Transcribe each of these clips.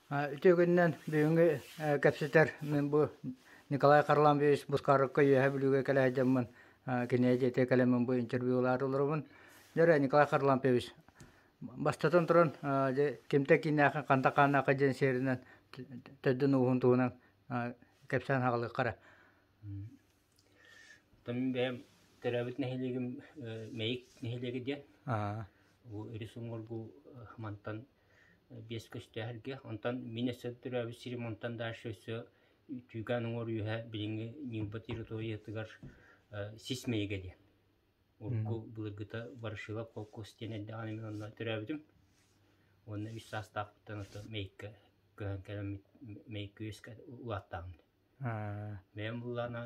Үтүө күнүнэн бүгүҥҥү кэпсэтэр мин бу Николай Харлампьевич Бускаровка Үөһээ Бүлүүгэ кэлэ сылдьаммын кинигэ дьиэтигэр кэлэммин бу интервьюлаары олоробун. Дьэ Николай Харлампьевич, бастатан туран дьэ кимтэн кииннээххин, хантан хааннааххын диэн сиэринэн төрдүн ууһун туһунан кэпсээн аҕалыахха эрэ. Оттон мин бэйэм төрөөбүт нэһилиэгим Мэйик нэһилиэгэ диэн. Бу өрүс уҥуоргу мантан биэс көстөөх Онтон мин өссө төрөөбүт сирим онтон дальше өссө Түүкээн уҥуор үөһэ билиҥҥи Ньурба территориятыгар Сис Мэйигэ диэн. Урукку былыргыта Ворошилов холкуос диэн эрдэҕинэ мин онно төрөөбүтүм. Уонна үс саастаахпыттан ото Мэйиккэ көһөн кэлэн Мэйиккэ үөскэ улааттаҕым. Бэйэм буллаҕына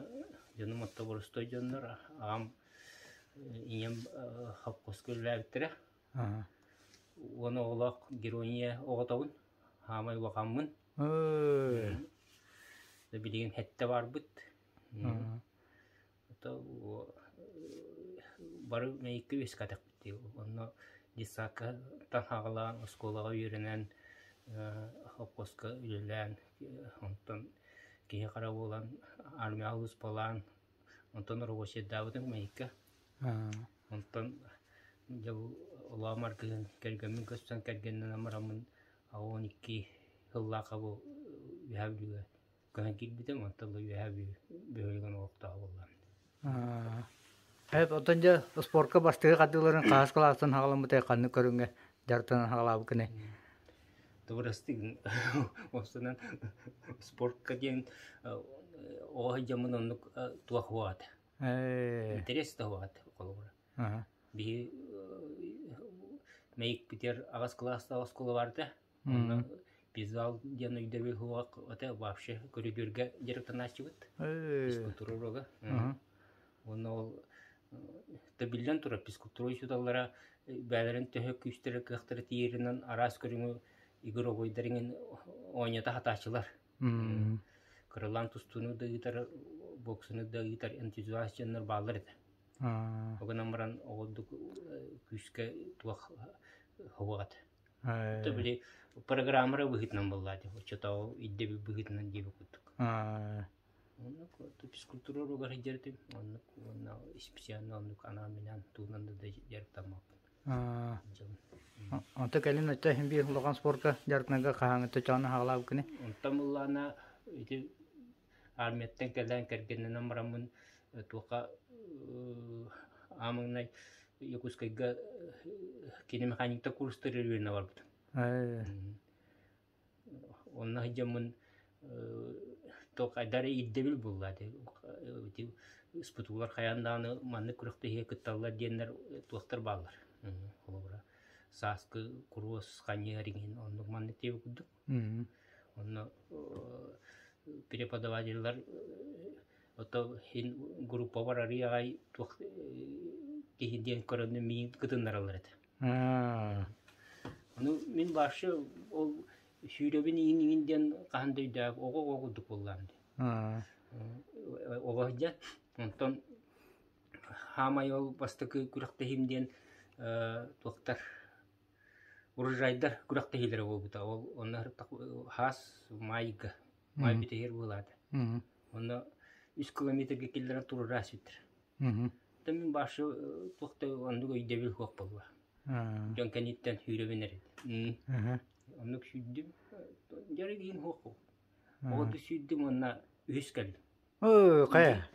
дьонум отто боростуой дьоннор, аҕам, ийэм холкуоска үлэлээбиттэрэ. Уон оҕолоох Герония оҕотобун, хаамай улахаммын. Билигин сэттэ баарбыт. Бары мэйиккэ үөскээтэхпит дии. Онно детсадкаттан саҕалаан оскуолаҕа үөрэнэн, холкуоска үлэлээн, онтон киһи-хара буолан армияҕа сулууспалаан, онтон рабочайдаабытым мэйиккэ. Онтон дьэ бу улаам аргыһын кэргэммин көрсөн кэргэннэнэн бараммын 12 сыллаахха бу Үөһээ Бүлүүгэ көһөн киирбитим, онтон ыла Үөһээ Бүлүү бөһүөлэгин олохтооҕо буоллаҕым. Эп оттон дьэ спортка бастакы хардыыларын хаһыс кылаастан саҕаламмытай, ханнык көрүҥҥэ дьарыктанан саҕалаабыккыный? Тыбырастыгын уопсайынан спортка диэн оҕо сылдьаммын оннук туох суох этэ. Интерес да суох этэ холобура. Биһи Мэйикпитигэр аҕыс кылаастаах оскуола баар этэ. Онно пейзал диэн өйдөбүл суох этэ вообще көрүдүөргэ дьарыктанааччыбыт. Физкультура уруога. Уонна ол да биллэн турар физкультура учууталлара бэйэлэрин төһө күүстэрэ кыахтара тиийэринэн араас көрүҥү игровойдар иҥин оонньото сатааччылар. Кыралаан тустууну да ыытар, боксаны да ыытар энтузиаст дьоннор бааллар этэ. Ол гынан баран оҕолдук күүскэ туох суох этэ. Это били программара быһыытынан буолла дии, оччотооҕу ирдэбил быһыытынан диэбит курдук. Оннук физкультура уруогар сылдьар этим, оннук уонна специально оннук анаан-минээн тугунан да дьарыктаммаппын. Онто кэлин өттө иһин биир улахан спорка дьарыктанарга хаһааҥҥыта чоона хаалаабыккыный? Онтон буллаана ити армияттан кэлэн кэргэннэнэн бараммын туохха аамаҥнай Якутскайга киномеханиктар курстары үөрэнэ барбытым. Онно сылдьаммын туох хайдах эрэ ирдэбил буолла ити испытуулар хайаан даҕаны маннык күрэхтэһиигэ кытталлар диэннэр туохтар бааллар. Холобура сааскы куруос ханньыар иҥин оннук маннык диэбит курдук. Онно преподавателлэр ото иһин группабар арыый аҕай туох киһи диэн көрөннөр миигин кытыннараллар этэ. Ону мин вообще ол сүүрэбин иҥин иҥин диэн хаһан да өйдөөбөт оҕо оҕо курдук буоллаҕым дии. Оҕо сылдьан онтон хаамай ол бастакы күрэхтэһиим диэн туохтар Урожайдар күрэхтэһиилэрэ буолбута. Ол онно хаас маайга, маай бүтэһигэр буолаата. Онно үс километрга киллэрэн туруора ситтэр. Оттон мин башы туох да оннук өйдөбүл суох буолла. Дьон кэнниттэн сүүрэбин эрэ. Оннук сүүрдүм. Дьарык иһин суох. Оҕото сүүрдүм уонна үһүс кэллим. Хайа?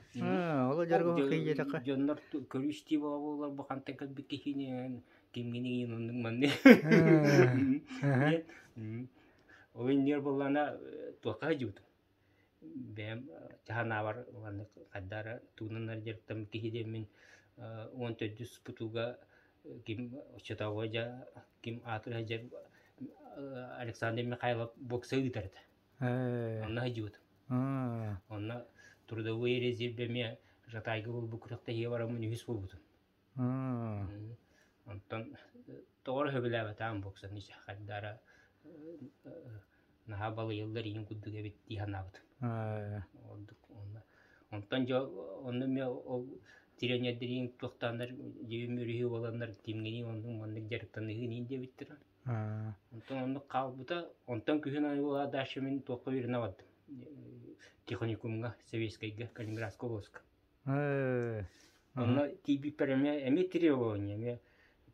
Ол дьарыгы кыйдиэтэххэ. Дьоннор көрүү-истии буолар бу хантан кэлбит киһини кимҥини оннук манны. Ол иннигэр буоллаҕына туохха сылдьыбытым. Бэйэм чаһанаабар маннык хайдара тугунан дьарыктаммыт киһи диэммин уон төрдүс путуга ким оччотооҕу дьэ ким аатыра сылдьар Александр Михайлов бокса ыытар этэ. Онно сылдьыбытым. Онно трудовой резервэ эмиэ Жатайга буолбут күрэхтэһиигэ бараммын үһүс буолбутум. Онтон тоҕо эрэ сөбүлээбэтэҕим боксаны хайдара наһаа балыйаллар иһин курдук эбит дии санаабытым. Ордук онно. Онтон дьэ онно эмиэ ол тренердэриин туохтааннар дьиэм өрүһүү буоланнар кимҥиний оннук маннык дьарыктаныһыы диэбиттэрэ. Онтон оннук хаалбыта. Онтон күһүн айылаа дальше мин туохха үөрэнэ бардым. Техникумҥа, Советскайга, Калининградскай областка. Онно тиийбиппэр эмиэ эмиэ требование, эмиэ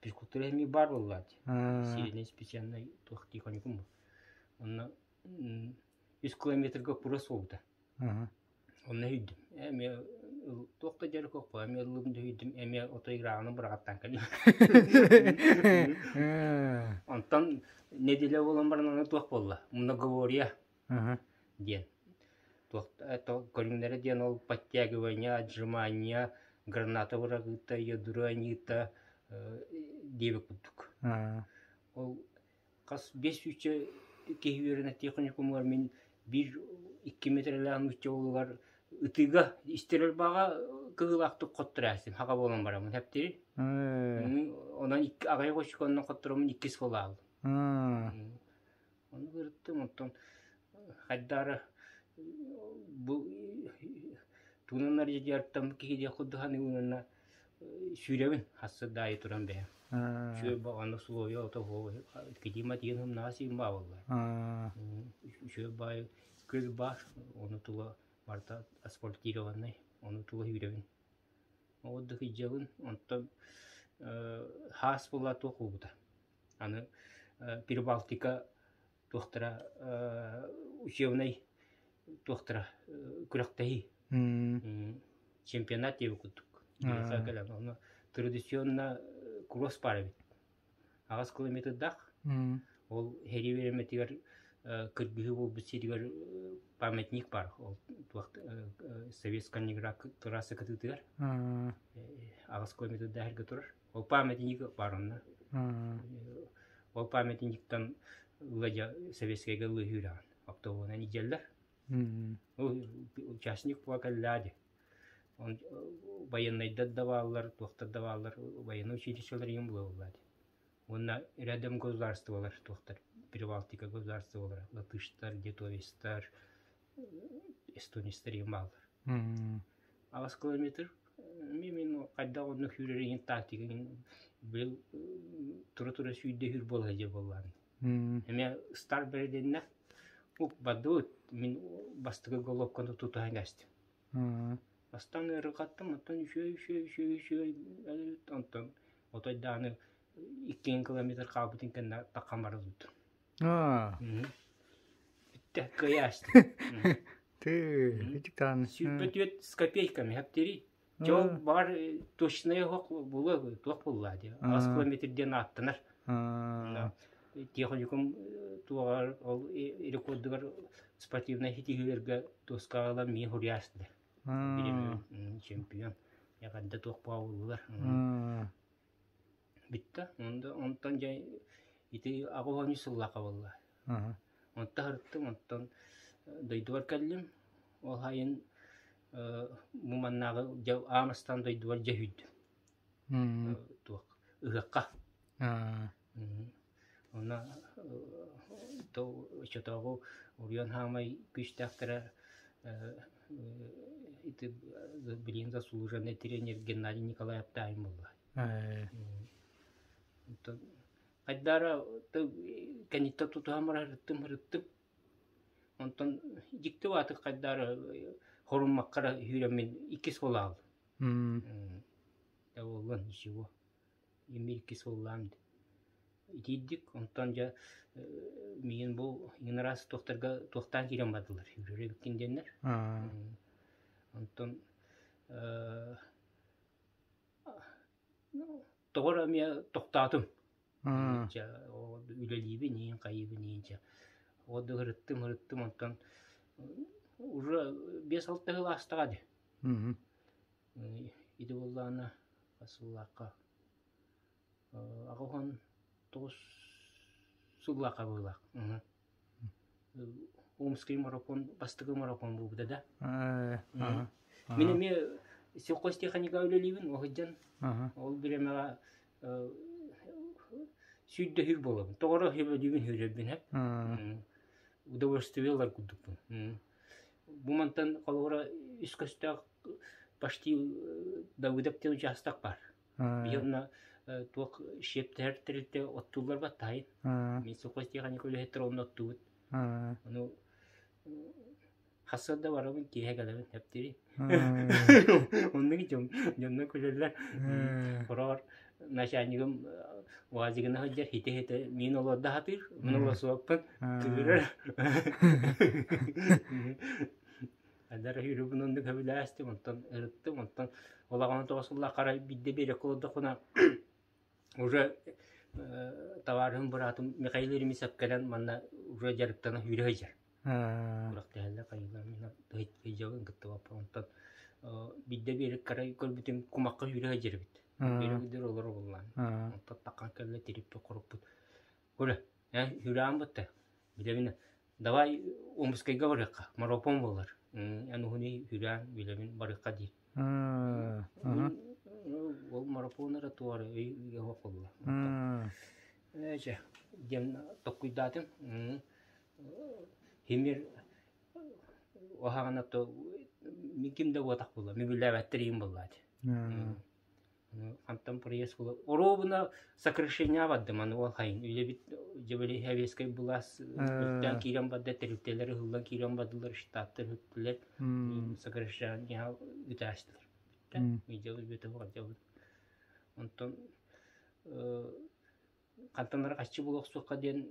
физкультура эмиэ баар буоллаат. Сиэринэй специальнай туох техникум бу. Онно үс километрга курас буолбута. Онно өйдүм. Эмиэ туох да дьарык суох эмиэ ыллым да өйдүм, эмиэ отой играҕаны быраҕаттаан кэллим. Онтон неделя буолан баран аны туох буолла? Многоборье диэн. Туох көрүҥнэрэ диэн ол подтягивание, отжимание, граната быраҕыыта, ядро аньыыта диэбит курдук. Ол Хас биэс сүүсчэ киһи үөрэнэр техникумугар мин биир икки миэтэрэлээх нуучча уолугар ытыыга истрельбаҕа кыһыылаахтык хотторо хака буолан бараммын хэптири. Онон икки аҕыйах очконнан хоттороммун иккис буолаалым. Ону ырыттым онтон хайдаары бу тугунан дьарыктаммыт киһи диэх курдук саныыбын уонна сүүрэбин хасса да аайы туран бэйэм. Үчүгэй баҕаны условия ото климат иэн ымнаҕас иин баабыллар. Үчүгэй баай күөл баар, ону тула барыта асфальтированный, ону тула сүүрэбин. Ол да сылдьабын, онтон хаас буолла туох буолбута. Аны Прибалтика туохтара учебнай туохтара күрэхтэһии чемпионат диэбит курдук кэлэн онно традиционно кросс баар эбит аҕыс километрдаах ол сэрии бириэмэтигэр кыргыһыы буолбут сиригэр памятник баар ол туох советская трасса кытыытыгар аҕыс километрдаах сиргэ турар ол памятник баар онно ол памятниктан ыла советскайга ылыһыыраҕын оптовонан идьэллэр участник буола кэллээ дии военнайдар да бааллар туохтар да бааллар военнай училищелар иһин буолаллар дии уонна рядом государстволар туохтар Прибалтика государстволара латыштар литовецтар эстонецтар иһин бааллар аҕыс километр мин хайдах онно сүүрэр иһин тактика быйыл тура-тура сүүрдэ сүүр буола сылдьар буоллаҕым эмиэ старт бэрилиннэ бардыбыт мин бастакы головканы тутуһан кээстим бастаан ыарырҕаттым оттон үчүгэй үчүгэй үчүгэй үчүгэй онтон отой даҕаны иккиэн километр хаалбытын кэннэ таххан бара турдум бүттэ кыайа астым Сүүрбэ с копейками хаптери. Дьэ ол баҕар точнай оһох буолуо туох буолла дии. Аҕыс километр диэн ааттанар. Техникум туоҕар ол рекордугар спортивнай ситиһиилэргэ доскаҕа ылан миин хуруйаастылар. Чемпион. Эҕэрдэ туох буоллулар. Бүттэ. Онтон дьэ ити аҕыс сыллаахха буолла. Онто сырыттым, онтон дойдубар кэллим. Ол сайын бу маннааҕы дьэ аан бастаан дойдубар дьэ үһүйдүм. Туох ыһыахха. Онно оччотооҕу Уруйан хаамай күүстээхтэрэ ити билигин заслуженный тренер Геннадий Николаев таайым буолла. Онтон Хайдаара кэнниттэн тутуһан баран ырыттым ырыттым. Онтон дьикти баатык хайдаара хоруммакка сүүрэммин иккис буолаабын. Да буоллун ничего. Имир иккис буоллаам итиирдик онтон дьэ миигин бу иҥин араас туохтарга туохтаан киирэн бардылар сүүрэр эбиккин диэннэр. Онтон Тоҕо эрэ эмиэ тохтоотум. Чэ, үлэлиибин иин, хайыыбын иин чэ. Ол да ырыттым, ырыттым, онтон уже биэс-алта сыл аастаҕа дии. Ити буоллаҕына хас сыллаахха 89 сыллаахха быһыылаах. Омский марафон бастакы марафон буолбута да. Мин эмиэ сельхозтехника үлэлиибин ол сылдьан ол бириэмэҕэ сүүрдэһүүр буолабын. Тоҕо сөбүлүүбүн сүүрэрбин һэп. Удовольствие ылар курдукпун. Бу мантан холобура үс көстөөх почти Давыдов диэн учаастак баар. Биһи онно Туох щептэһэр тэрилтэ оттууллар баттаһайын. Мин сухостехника үлэһиттэр онно оттуубут. Ону хасыар да барабын, киэһэ кэлэбин, эптири. Оннук дьон дьонно күлэллэр. Хороҕор начальнигым УАЗигына сылдьар, хите-хите миин олордо сатыыр, мин олорсубаппын, кыырар. Эдэр үрүбүн оннук сөбүлээстим, онтон ырыттым, онтон улахан тоҕус сыллаах хара биирдэ биэрэккэ олордохпуна уже табаарыһым быраатым Михаил Еремисов кэлэн манна уже дьарыктана сүүрэ сылдьар. Күрэхтэһэллэр хайыылар мин сылдьабын кытта баппа. Онтон биирдэ биэрэк кара көрбүтүм кумахха сүүрэ сылдьар эбит. Биэрэк олорор буоллаан. Онтон таххан кэллэ тириппит хоруппут. Коля, эн сүрэҕиҥ бытта. Билэбин, давай Омскайга барыахха, марафон буолар. Эн уһуну сүрэҕиҥ билэбин барыахха диир. Ол марафон эрэ туора өй уох буолла. Ээ чэ, диэн токкуйдаатым. Химир оһаҕына то мин ким да буотах буолла, мин билээбэттэр иһин буоллаати. Хантан проезд була оруобуна сокращение бардым аны ол хайын үлэбит дьэбэли сэбиэскэй былаас үктээн киирэн барда тэрилтэлэр ыһыллан киирэн бардылар штаттар үктүлэр сокращение үтээстилэр бүттэ бүтэ баҕардьабыт онтон хантан эрэ хаччы буолуохсуохха диэн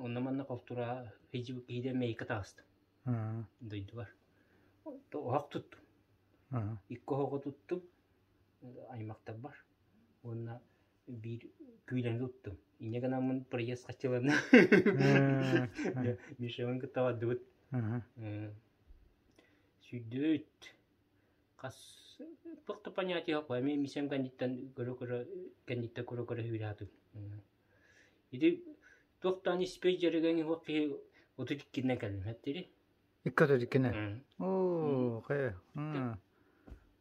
онно-манна холтура киһидэ мэйиккэ таҕыстым дойдубар. Оһох туттум. Икки оһоҕу туттум аймахтарбар уонна биир күүлэни туттум. Инньэ гынаммын проезд хаччыланна. Мишабын кытта бардыбыт. Сүүрдүбүт. Хас туох да понятие суох эмиэ миссиям кэнниттэн көрө-көрө кэнниттэн көрө-көрө сүүрэ сатыыбын. Ити туох даҕаны испэй дьарыгыҥ суох киһи 32-нэн кэллим эттири. Икки 32-нэ? Оо, хайа.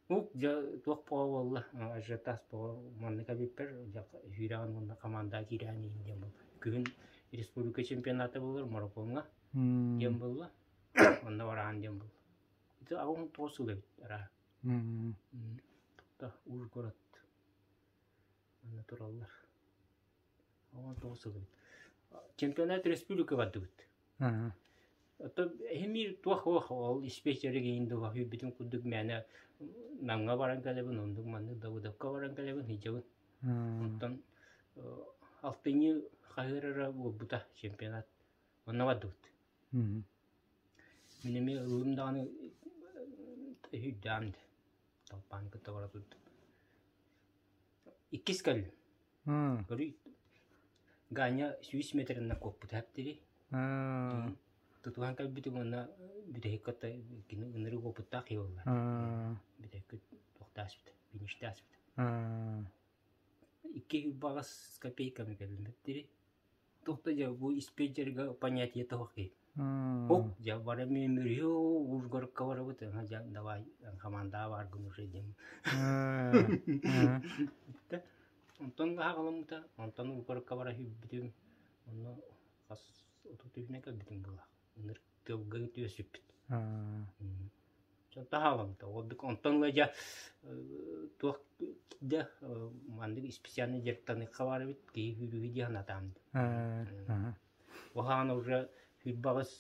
Ук дьэ туох бөҕө буолла ажиотаж бөҕө маннык эбиппэр дьэ сүүрэҕин уонна командаҕа киирээн иһин диэн буолла. Күһүн республика чемпионата буолар марафоҥҥа диэн буолла. Онно бараан диэн буолла. Ити 89 сыл эбит араа. Тутта Ужгород манна тураллар. 19 сыл эбит. Чемпионат республика бардыбыт. Оттон эһимиир туох ох ол испиэчэриг иин дуо үүрбүтүн курдук мээнэ Намҥа баран кэлэбин, оннук маннык Давыдовка баран кэлэбин, сылдьабын. Онтон алтынньы хаһыар эрэ буолбута чемпионат. Онно бардыбыт. Мин эмиэ ыллым даҕаны өйдөөн да толпааны кытта бара турдум. Иккис кэллим. Көрүй Ганя 100 метринэн куоппута эптири. Тутуһан кэлбитим уонна бүтэһик кытта кини ынырык уопуттаах киһи буолла. Бүтэһик туохтааспыт, фиништээспит. Икки баҕас копейканы кэллим эптири. Туох да дьэ бу испиэдьэргэ понятие туох киһи. Ок, дьэ бары мүрү Ужгородка барабыт, дьэ давай хамаандаҕа бааргын уже диэн. Онтон аҕаламмыта, онтон Ужгородка бара сүүрбүтүм, онно хас 30 үһүнэн кэлбитим буоллах. Ыныр тылга түөсүппүт. Таһааламмыта. Онтон ыла дьэ туох да маннык специальный дьарыктаныахха баар эбит, киһи сүүрүүһү дии санаатаҕым. Уһаан уже сүүрбэҕис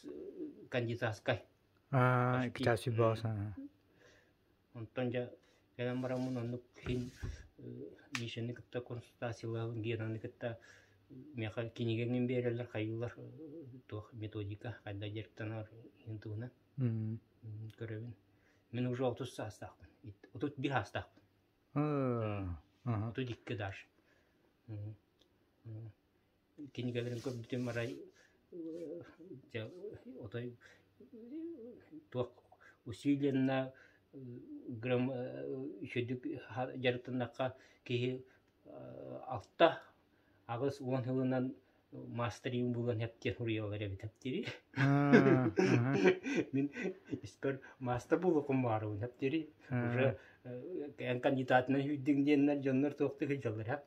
кандидатскай. Иккитэ сүүрбэҕис. Онтон дьэ кэлэн бараммын оннук иһин Мишаны кытта консультациялаабын, Генаны кытта миэхэ кинигэҥин биэрэллэр, хайыылар туох методика хайдах дьарыктанар иһин туһунан. Көрөбүн. Мин уже 30 саастаахпын. 31 саастаахпын. 32 даже. Кинигэлэрин көрбүтүм арай дьэ отой туох усиленно грамм үчүгдүк дьарыктаннахха киһи алта 80 сылынан маастар булан эптиэн суруйаллар эбит эптири. Мин испэр маастар буолуохпун баарыбын эптири. Уже эн кандидатынан сүүрдүҥ диэннэр дьоннор туохтук сылдьаллар эп.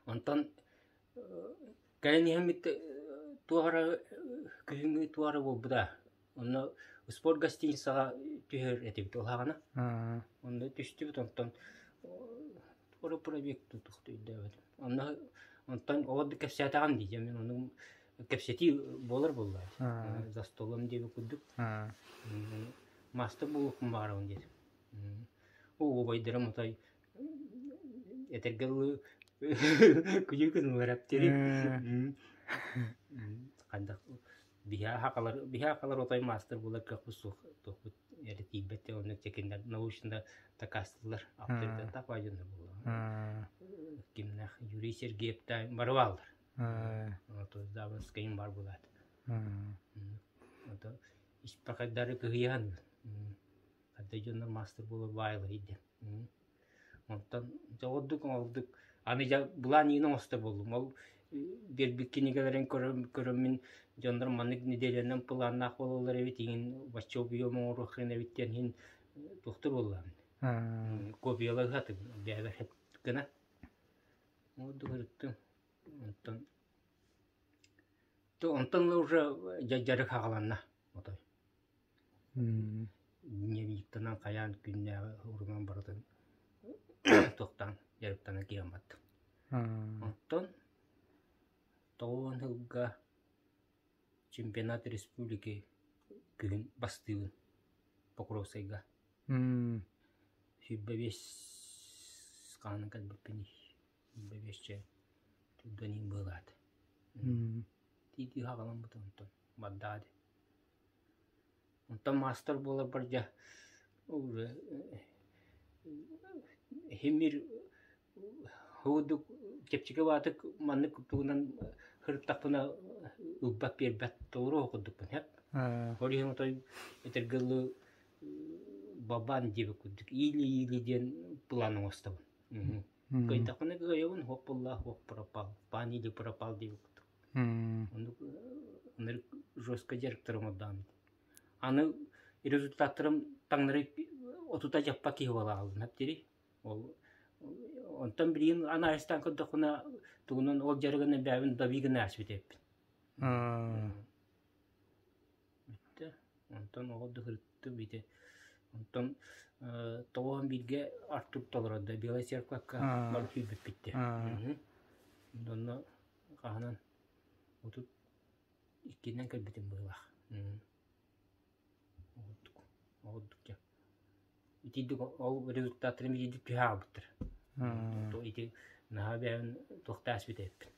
Онтон кэлэн иһэммит туох эрэ күһүҥҥү туох эрэ буолбута. Онно спорт гостиницаҕа түһэр этибит ол аҕана. Онно түстүбүт онтон. Пробег тутух өйдөөбөтүм. Онно онтон ол да кэпсээтэҕим дии, мин ону кэпсэтии буолар буолла. За столом диэбит курдук. Маастар буолуохпун баҕарабын диэтим. Оо, убайдарым отой этэргэ дылы күлүү гыннылар эптери. Хайдах биһи ахалар отой маастар буолар кыахпыт суох туохпут эрэ тиийбэт онно чекиннэр научно дакаастыыллар авторитеттаах баайдьоннор буолла. Кимнээх Юрий Сергеевтай бары бааллар. Заводскайым бар буолаат. Ото испакайдары кыһыйаан хадда дьоннор маастар буолар баайлар иде. Онтон дьоҕурдук оҥордук аны дьэ былаан иин оҥостор буоллум. Ол биэрбит кинигэлэрин көрөммүн дьоннор маннык нэдиэлэнэн планнаах буолаллар эбит иҥин бачча объем оҥоруоххун эбит диэн иһин туохтур буоллаҕын. Копиялаһатым бэйэбэр гына. Ордук ырыттым. Онтон онтон уже дьарык хаҕаланна отой. Дневниктанан хайаан күннээҕи урунан барытын туохтаан дьарыктанан киирэн бардым. Оттон тоҕуон сылга чемпионат республики күһүн бастыыбын Покровскайга. 25 хаанын кэлбиппиний 25-чэ түргэн быылаат. Тиитии хаҕаламмыт онтон бардаа дии. Онтон маастар буоларбар дьэ уже химир һуудук чэпчэки баатык маннык тугунан сырыттахпына ылбат биэрбэт толоруох курдукпун һэп. Ол иһин отой этэргэ дылы бабаан диэбит курдук иили-иили диэн план оҥостобун. Кыайдахпына кыайабын, хуох буоллаах хуох пропал, пан или пропал диэбит курдук. Оннук ынырык жестко дьарыктарым ордоон. Аны результаттарым таҥнары отута дьаппа киһи буолаалын дири. Ол онтон билигин анаайыстаан көрдөххүнэ тугунан ол дьарыгынан бэйэбин добигын ааспыт эппин. Бүттэ. Онтон оҕо дыһырыттым ити. Онтон тоҕуһан бииргэ Артур толородо Белая церковка бар күүрбүппүттэ. Онно хаһанан 32-нэн кэлбитим быһыылаах. Оҕурдук, оҕурдук дьэ. Итирдик ол результаттарым итирдик түһэ хаалбыттар. Ити наһаа бэйэбин туохта ааспыт эбиппин.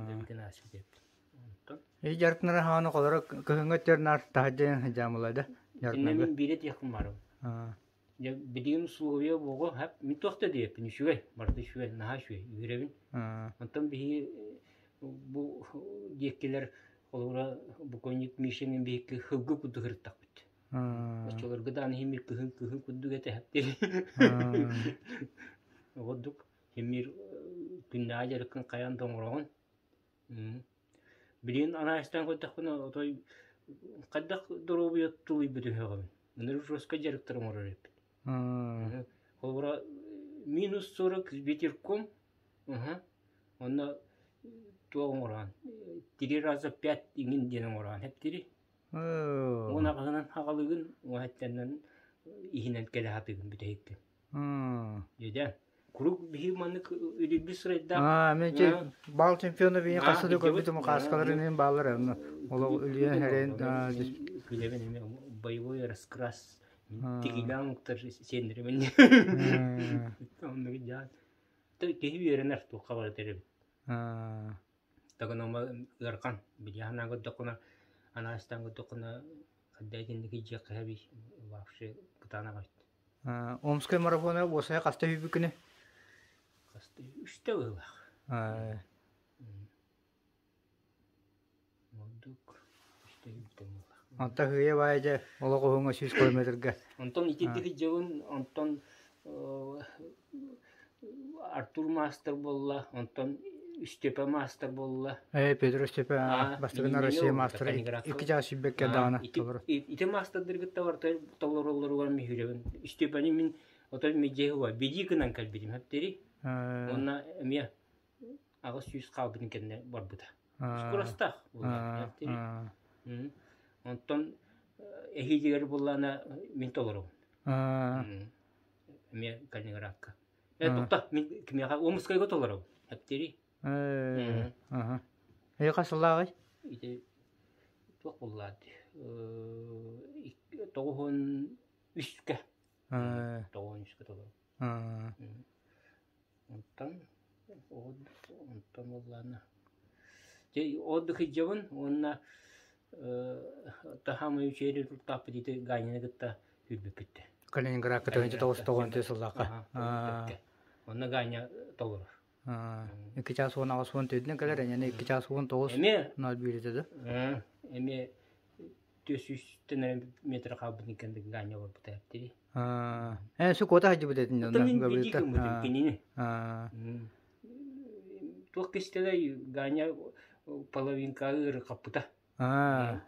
Дөбүтэн ааспыт эбиппин. Онтон И дьарыктанар хааны холоро кыһыҥҥы өттүгэр наар таһырдьа сылдьаамылла да Итиннэ мин биирэ тиэхпин барабын. Дьэ билигин условия буолуо һап мин туох да диэппин үчүгэй барыта үчүгэй наһаа үчүгэй үөрэбин. Онтон биһиги бу диэккилэр холобура буконник Мишин биһикки сылгы курдук сырыттахпыт. Оччолорго даҕаны химир кыһын кыһын курдук этэ Ордук химир күннээҕи дьарыккын хайаан да оҥороҕун. Билигин анаайыстаан көрдөхпүнэ отой хайдах доруобуйа тулуйбут үһүөҕүн. Ынырык жестко дьарыктар оҥорор эбиппит. Холобура минус 40 ветерком, онно туох оҥороон три раза пять иҥин диэн оҥороон эптири. Уон аҕыһынан аҕалыгын, уон эттэннэн иһинэн кэлэ сатыыгын бүтэһиккин. Дьэ, куруук биһи маннык үлүйбүт сырайдаах. Аа, мен бал чемпиона бии хаса да көрбүтүм кааскаларын иһин бааллар онно. Олох үлүйэн хэрэн Күлэбин эме боевой раскрас тигилээн уктар сиэннэримин. Оннук дьаан. Киһи үөрэнэр туохха барыта эбит. Тагын ыархан билиһан анаан көрдөххүнэ анаастаан көрдөххүнэ хадда итинник дьиэххэ хэби вообще кытаанах эбит. Омскай марафона уосайа хаста сүүрбүккүнүй? Хаста үстэ быһыылаах. Ордук үстэ сүүрбүтэ быһыылаах. Онтон сыыйа баайа дьэ олох уһуҥа 100 километрга. Онтон итирдик дьыбын, онтон Артур маастар буолла, онтон Степа маастар буолла. Петр Степа бастакы Россия маастара икки чаас сүүрбэккэ даҕаны толору. Ити маастардаргытта барыта толороллоругар мүһүрэбин. Степаны мин отой меджеһуа беди гынан кэлбитим хэптери. Уонна эмиэ 800 хаалбытын кэннэ барбыта. Скоростаах буолла. Онтон эһиилигэр буоллаана мин толоробун. Эмиэ Калининградка. Тохто, мин кимиэхэ Омскайга толоробун. Эптири. Эйиэхэ сыллааҕый? Ити туох буоллаат? 93-кэ. 93-кэ толоробун. Онтон онтон буоллаана дьэ отдых илдьэбин уонна таһаамай үчүгэй тутааппыт ити Ганины кытта үүрбүппүт. Калининградка 1990 сыллаахха. Онно Ганя толорор. 2 чаас 18 төрдүнэн кэлэр, эҥэни 2 чаас 19 Эмиэ 01 этэ да? Эмиэ 400 метр хаалбытын кэннэ Ганя олорбута эптири. Ээ, су куота сылдьыбыт этин Оттон мин биирдии гыммытым кинини. Туох кистэлэй Ганя половинка ыарырҕаппыта.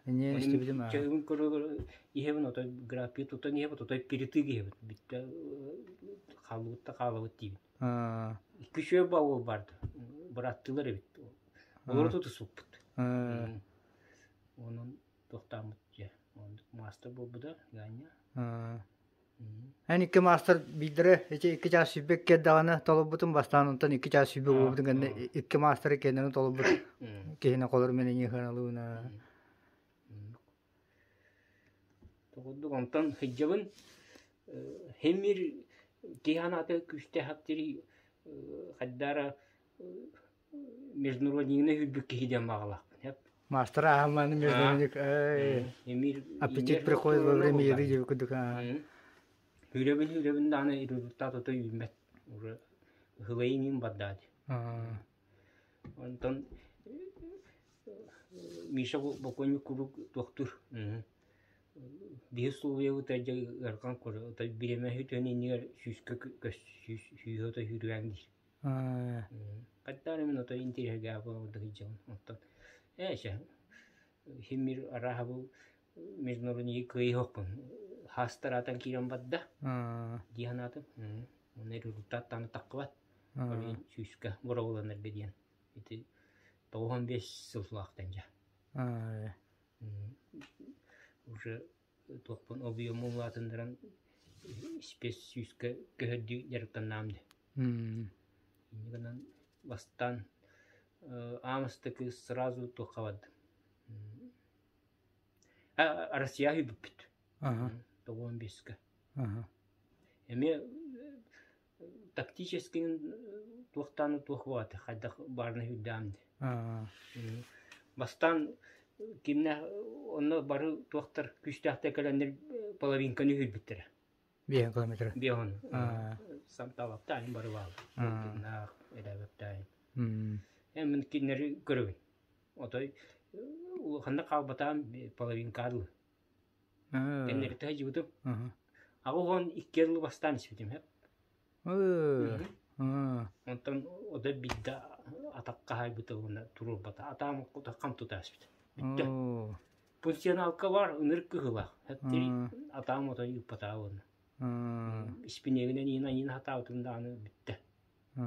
Инньэ истибитим. Чаһыбын көрө иһэбин, отой график тутан иһэбит, отой перетык иһэбит. Бүттэ хаалбыт да хаалабыт диибин. Икки үчүгэй ба уол барды. Быраттыылар эбит. Олору тутуспуппут. Онон туохтааммыт дьэ. Маастар буолбута Ганя. Эн икки маастар биирдэрэ ити 2 чаас сүүрбэ икки даҕаны толорбутум бастаан онтон 2 чаас сүүрбэ буолбутун кэннэ икки маастары кэннин толорбут киһини холор мен ыһыаналыына. Тоҕурдук онтон сылдьабын хемир киһи анаата күүстээх актери хайдара международнигына хүрбүт киһи диэн баҕалаахпын. Маастар ааһамманы международник аппетит приходит во время еды диэбит курдук. Хүрөбүн хүрөбүн даҕаны результат ото үүммэт. Уже ыһылайын бардаати. Онтон Миша бокуонньук куруук туохтуур. Биһи условиябыт дьэ ыарахан курдук. Бириэмэ сүтүөн иннигэр сүүскэ көс сүүһэ ото сүүрүөҥ диир. Хайдах мин ото интириэһиргээбин ордук илдьэбин. Оттон ээ чэ химмир арааһа бу международный кыайыһыахпын хаастараатан киирэн барда дии санаатым. Уонна результат даҕаны таххыбат. Ол сүүскэ боруобаланарга диэн ити 95 сыллаахтан дьэ. Уже туохпун объему улаатыннаран спец сүүскэ көһөрдүү дьарыктаннаам дии. Инньэ гынан бастаан аамастыкы сразу туохха бардым. Россия үбүппүт. 95-ка. Эмиэ тактически туохтаан туох баҕата хайдах баарына үрдээн дии. Бастаан кимнээх онно бары туохтар күүстээхтэр кэлэннэр половинканы үһүйбүттэрэ. 5 километр. Биэһон. Самталаптаайын бары баал. Кимнаах, элээбэптаайын. Э мин кинилэри көрөбүн. Отой улаханнык хаалбатаан половинка дылы. Кэннэриттэ сылдьыбытым. 82 дылы бастаан испитим сөп. Онтон ода биирдэ атахха хаайбыта уонна туруорбата. Атаам хам тута испит. Бүттэ. Функционалка бар ынырык кыһылаах. Атаам отой ыыппатаа уонна. Испинегинэн иин айыын хатаабытым даҕаны бүттэ.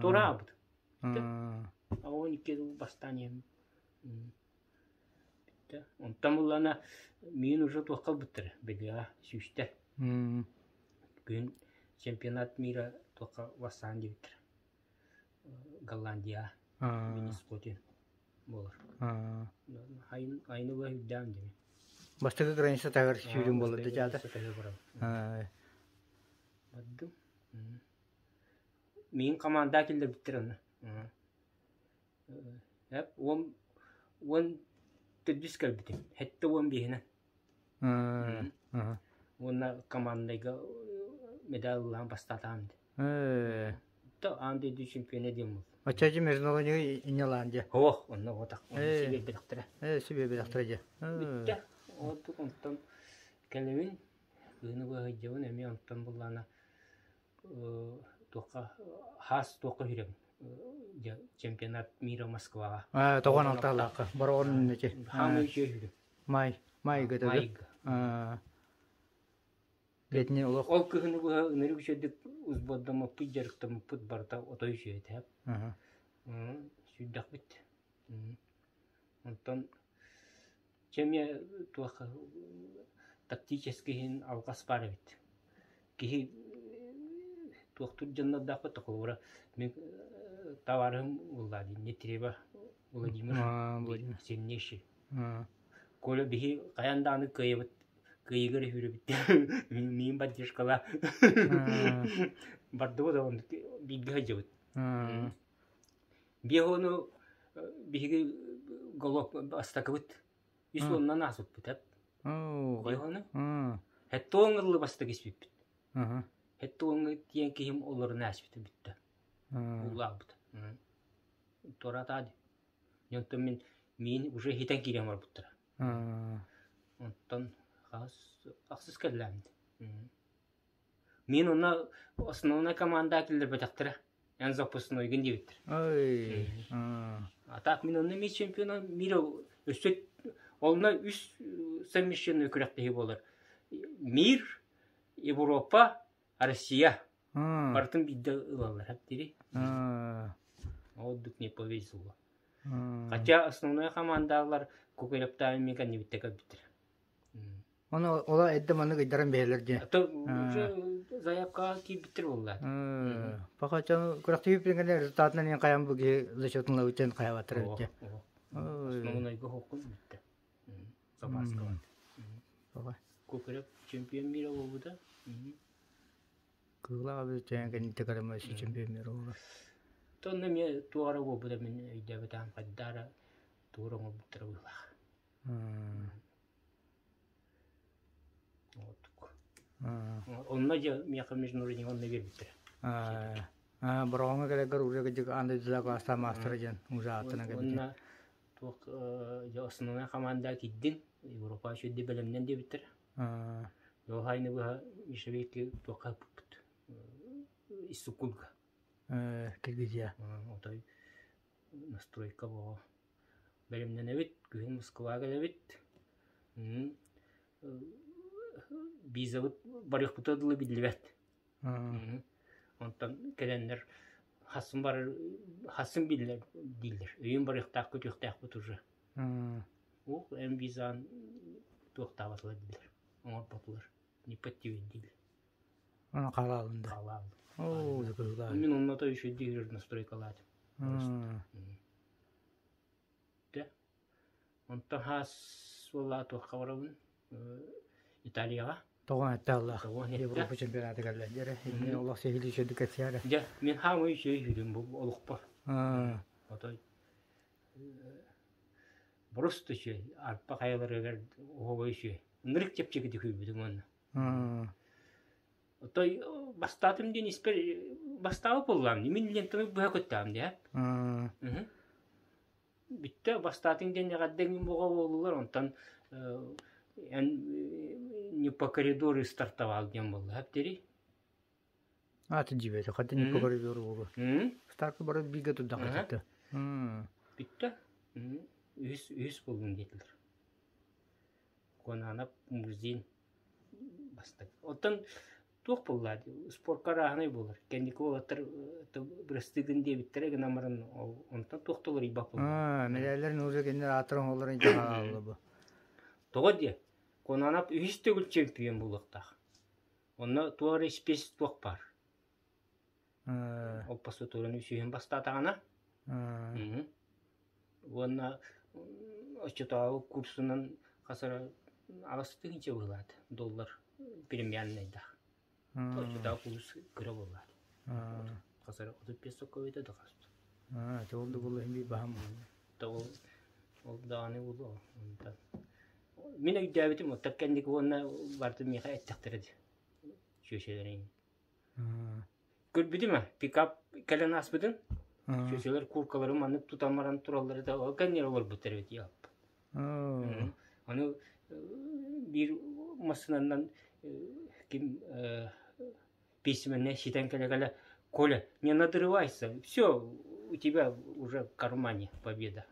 Туораабыт. Бүттэ. 82 дыл бастаан иһэн бүттэ. Онтон буллана миин уже туохха ылбыттара бэлиэҕэ сүүстэ. Күн чемпионат мира туохха бастаан диэбиттэрэ. Голландия Минискотин буолар. Айын айыны быһа үрдээн дими. Бастакы граница таһыгар сүүрүн буолар да дьаата. Бардым. Миин команда киллэрбиттэр онно. Уон уон төрдүс кэлбитим. 75-инэн. Уонна командайга медаль ылан бастаатаам Да аан дойду чемпиона диэн буолла. Оччо международный иннялаан дьэ. Ох, онно отах онно сибиэ Э, сибиэ билэхтэрэ дьэ. Бүттэ. Оттук онтон кэлэбин кыһыны быһа сылдьабын эмиэ онтон буллаана туохха хаас туохха үрэбин чемпионат мира Москваҕа. Аа, тоҕон алтаалаахха. Бороҕон нэти. Хаамыы үчүгэй үһү. Май, май гытады. Майга. Аа. Бэтини олох. Ол кыһыны быһа ынырык үчүгэйдик узбуордаммыппыт, дьарыктаммыппыт барыта отой үчүгэй этэ. Сүүрдэхпит. Онтон чэ эмиэ туох тактически иһин алҕас баар эбит. Киһи Туохтуур дьоннордоохпут холобура мин табаарыһым Владимир Нетрева Владимир сильнейший. Коля биһи хайаан даҕаны кыайабыт кыайыыга эрэ сүүрэбит миин поддержкала бардыбыт ол бииргэ сылдьабыт. Биэс ону биһиги голов бастакыбыт үс уонунан ааспыппыт эп. Биэс ону Хэттэ ыҥырыллы бастакы испиппит. Хэттэ уоҥҥа тиийэн киһим олорун ааспыта бүттэ. Уулаабыт. Туораатаа дии. Онтон мин миин уже хитэн киирэн барбыттара. Онтон хаһыс ахсыс кэллээммит. Мин онно основной команда киллэрбэтэхтэрэ. Эн запаснойгын диэбиттэр. Ой. А так мин онно мир чемпиона мира өссө онно үс совмещенный күрэхтэһии буолар. Мир, Европа, Россия. Барытын биирдэ ылаллар дири. Ол не повезло. Хотя основной командалар Кукурептаан мен кэннибитте кэлбиттэр. Ону ола эдде маннык ыйдаран биһэлэр дии. А то уже заявкаҕа киирбиттэр буолла. Пока чон күрэхтэһии кэннэ результатынан ин хайан бу киһи зачетын лабытын хайабаттар эбит. Основнойга хоккун бүттэ. Запаска. Кукуреп чемпион мира буолбута. Кыылаах эбит чээн кэнниттэ кэлэмэ чемпион мира буолар. Тонна эмиэ туора буолбута мин өйдөөбөтөм хайдаара туора оҥорбуттара быһыылаах. Онно дьэ миэхэ международный онно биэрбиттэрэ. Бороҕоҥҥо кэлэргэр уже кыдьык аны дьыла класстаах маастара диэн уже ааттана кэлбитэ. Уонна туох дьэ основная команда киирдин Европа үчүгэй бэлэмнэн диэбиттэр. Дьолхайны быһа Мишевики туохха ыппыппыт Иссукулга. Киргизия. Отой настройка буо. Бэлэмнэнэбит, күһүн Москваҕа кэлэбит. Визабыт барыахпытыгар дылы биллибэт. Онтон кэлэннэр хассын барар хассын биллэр дииллэр. Өйүн барыахтаах көтүөхтээхпит уже. Уох эн визаан туохтаабатылар дииллэр. Оҥорботулар. Не подтвердили. Оны хаалаалында. Хаалаалын. Оо, кыһылаа. Мин онно то үчүгэй настройкалаатым. Онтон хаас буоллаҕа туохха барабын Италияҕа. Тоҕо этте Тоҕо этте. Европа чемпионата кэллэ. Дьэрэ, инни олох сиһилии үчүгэй кэпсиэрэ. Дьэ, мин хаамыы үчүгэй үһүрүм бу олохпор. Отой просто үчүгэй, арпа хайаларыгар оһоҕо үчүгэй. Ынырык чэпчэкитик күүрбүтүм уонна. Отой бастаатым диэн испэр бастаабыт буоллаҕым дии. Мин лентаны быһа көттөҕүм дии. Бүттэ бастаатыҥ диэн эҕэрдэ эҥин буола буоллулар онтон эн не по коридору стартовал диэн буолла хэптери Аты дьиибэтэ, хата не по коридору буолуо. Старка баран бииргэ турдахха Бүттэ. Үһүс үһүс буоллун диэтилэр. Куонаанап Мурзин бастакы. Оттон туох буолла спорка арааһынай буолар. Кэнники уолаттар бырастыы гын диэбиттэрэ гынан баран онтон туох да уларыйбат буолла. Мэлээлэр уже кинилэр ааттарын оһоллорун дьаһаалла бу. Тоҕо диэ? Куонаанап үһүс төгүл чемпион буолуохтаах. Онно туох эрэ испиэс туох баар. Ол постутуурун үсүһүн бастаатаҕына уонна оччотооҕу курсунан хас эрэ аҕыс тыһыынча быһыылаат доллар премиальнайдаах. Оччотооҕу курс кыра буоллаат. Хас эрэ 35 сокко да хас. Ол да буолла иһин баһам. Ол ол даҕаны буолуо. Онтон мин өйдөөбүтүм оттон кэнники уонна барытын миэхэ эттэхтэрэ дии. Чүөчэлэрин Көрбүтүм ээ, пикап кэлэн ааспытын. Чүөчэлэр кууркаларын маннык тутан баран тураллара да ол кэннигэр олорбуттар эбит ялп. Аны биир массыынанан ким письменный ситэн кэлэ-кэлэ Коля, не надрывайся, все, у тебя уже в кармане победа.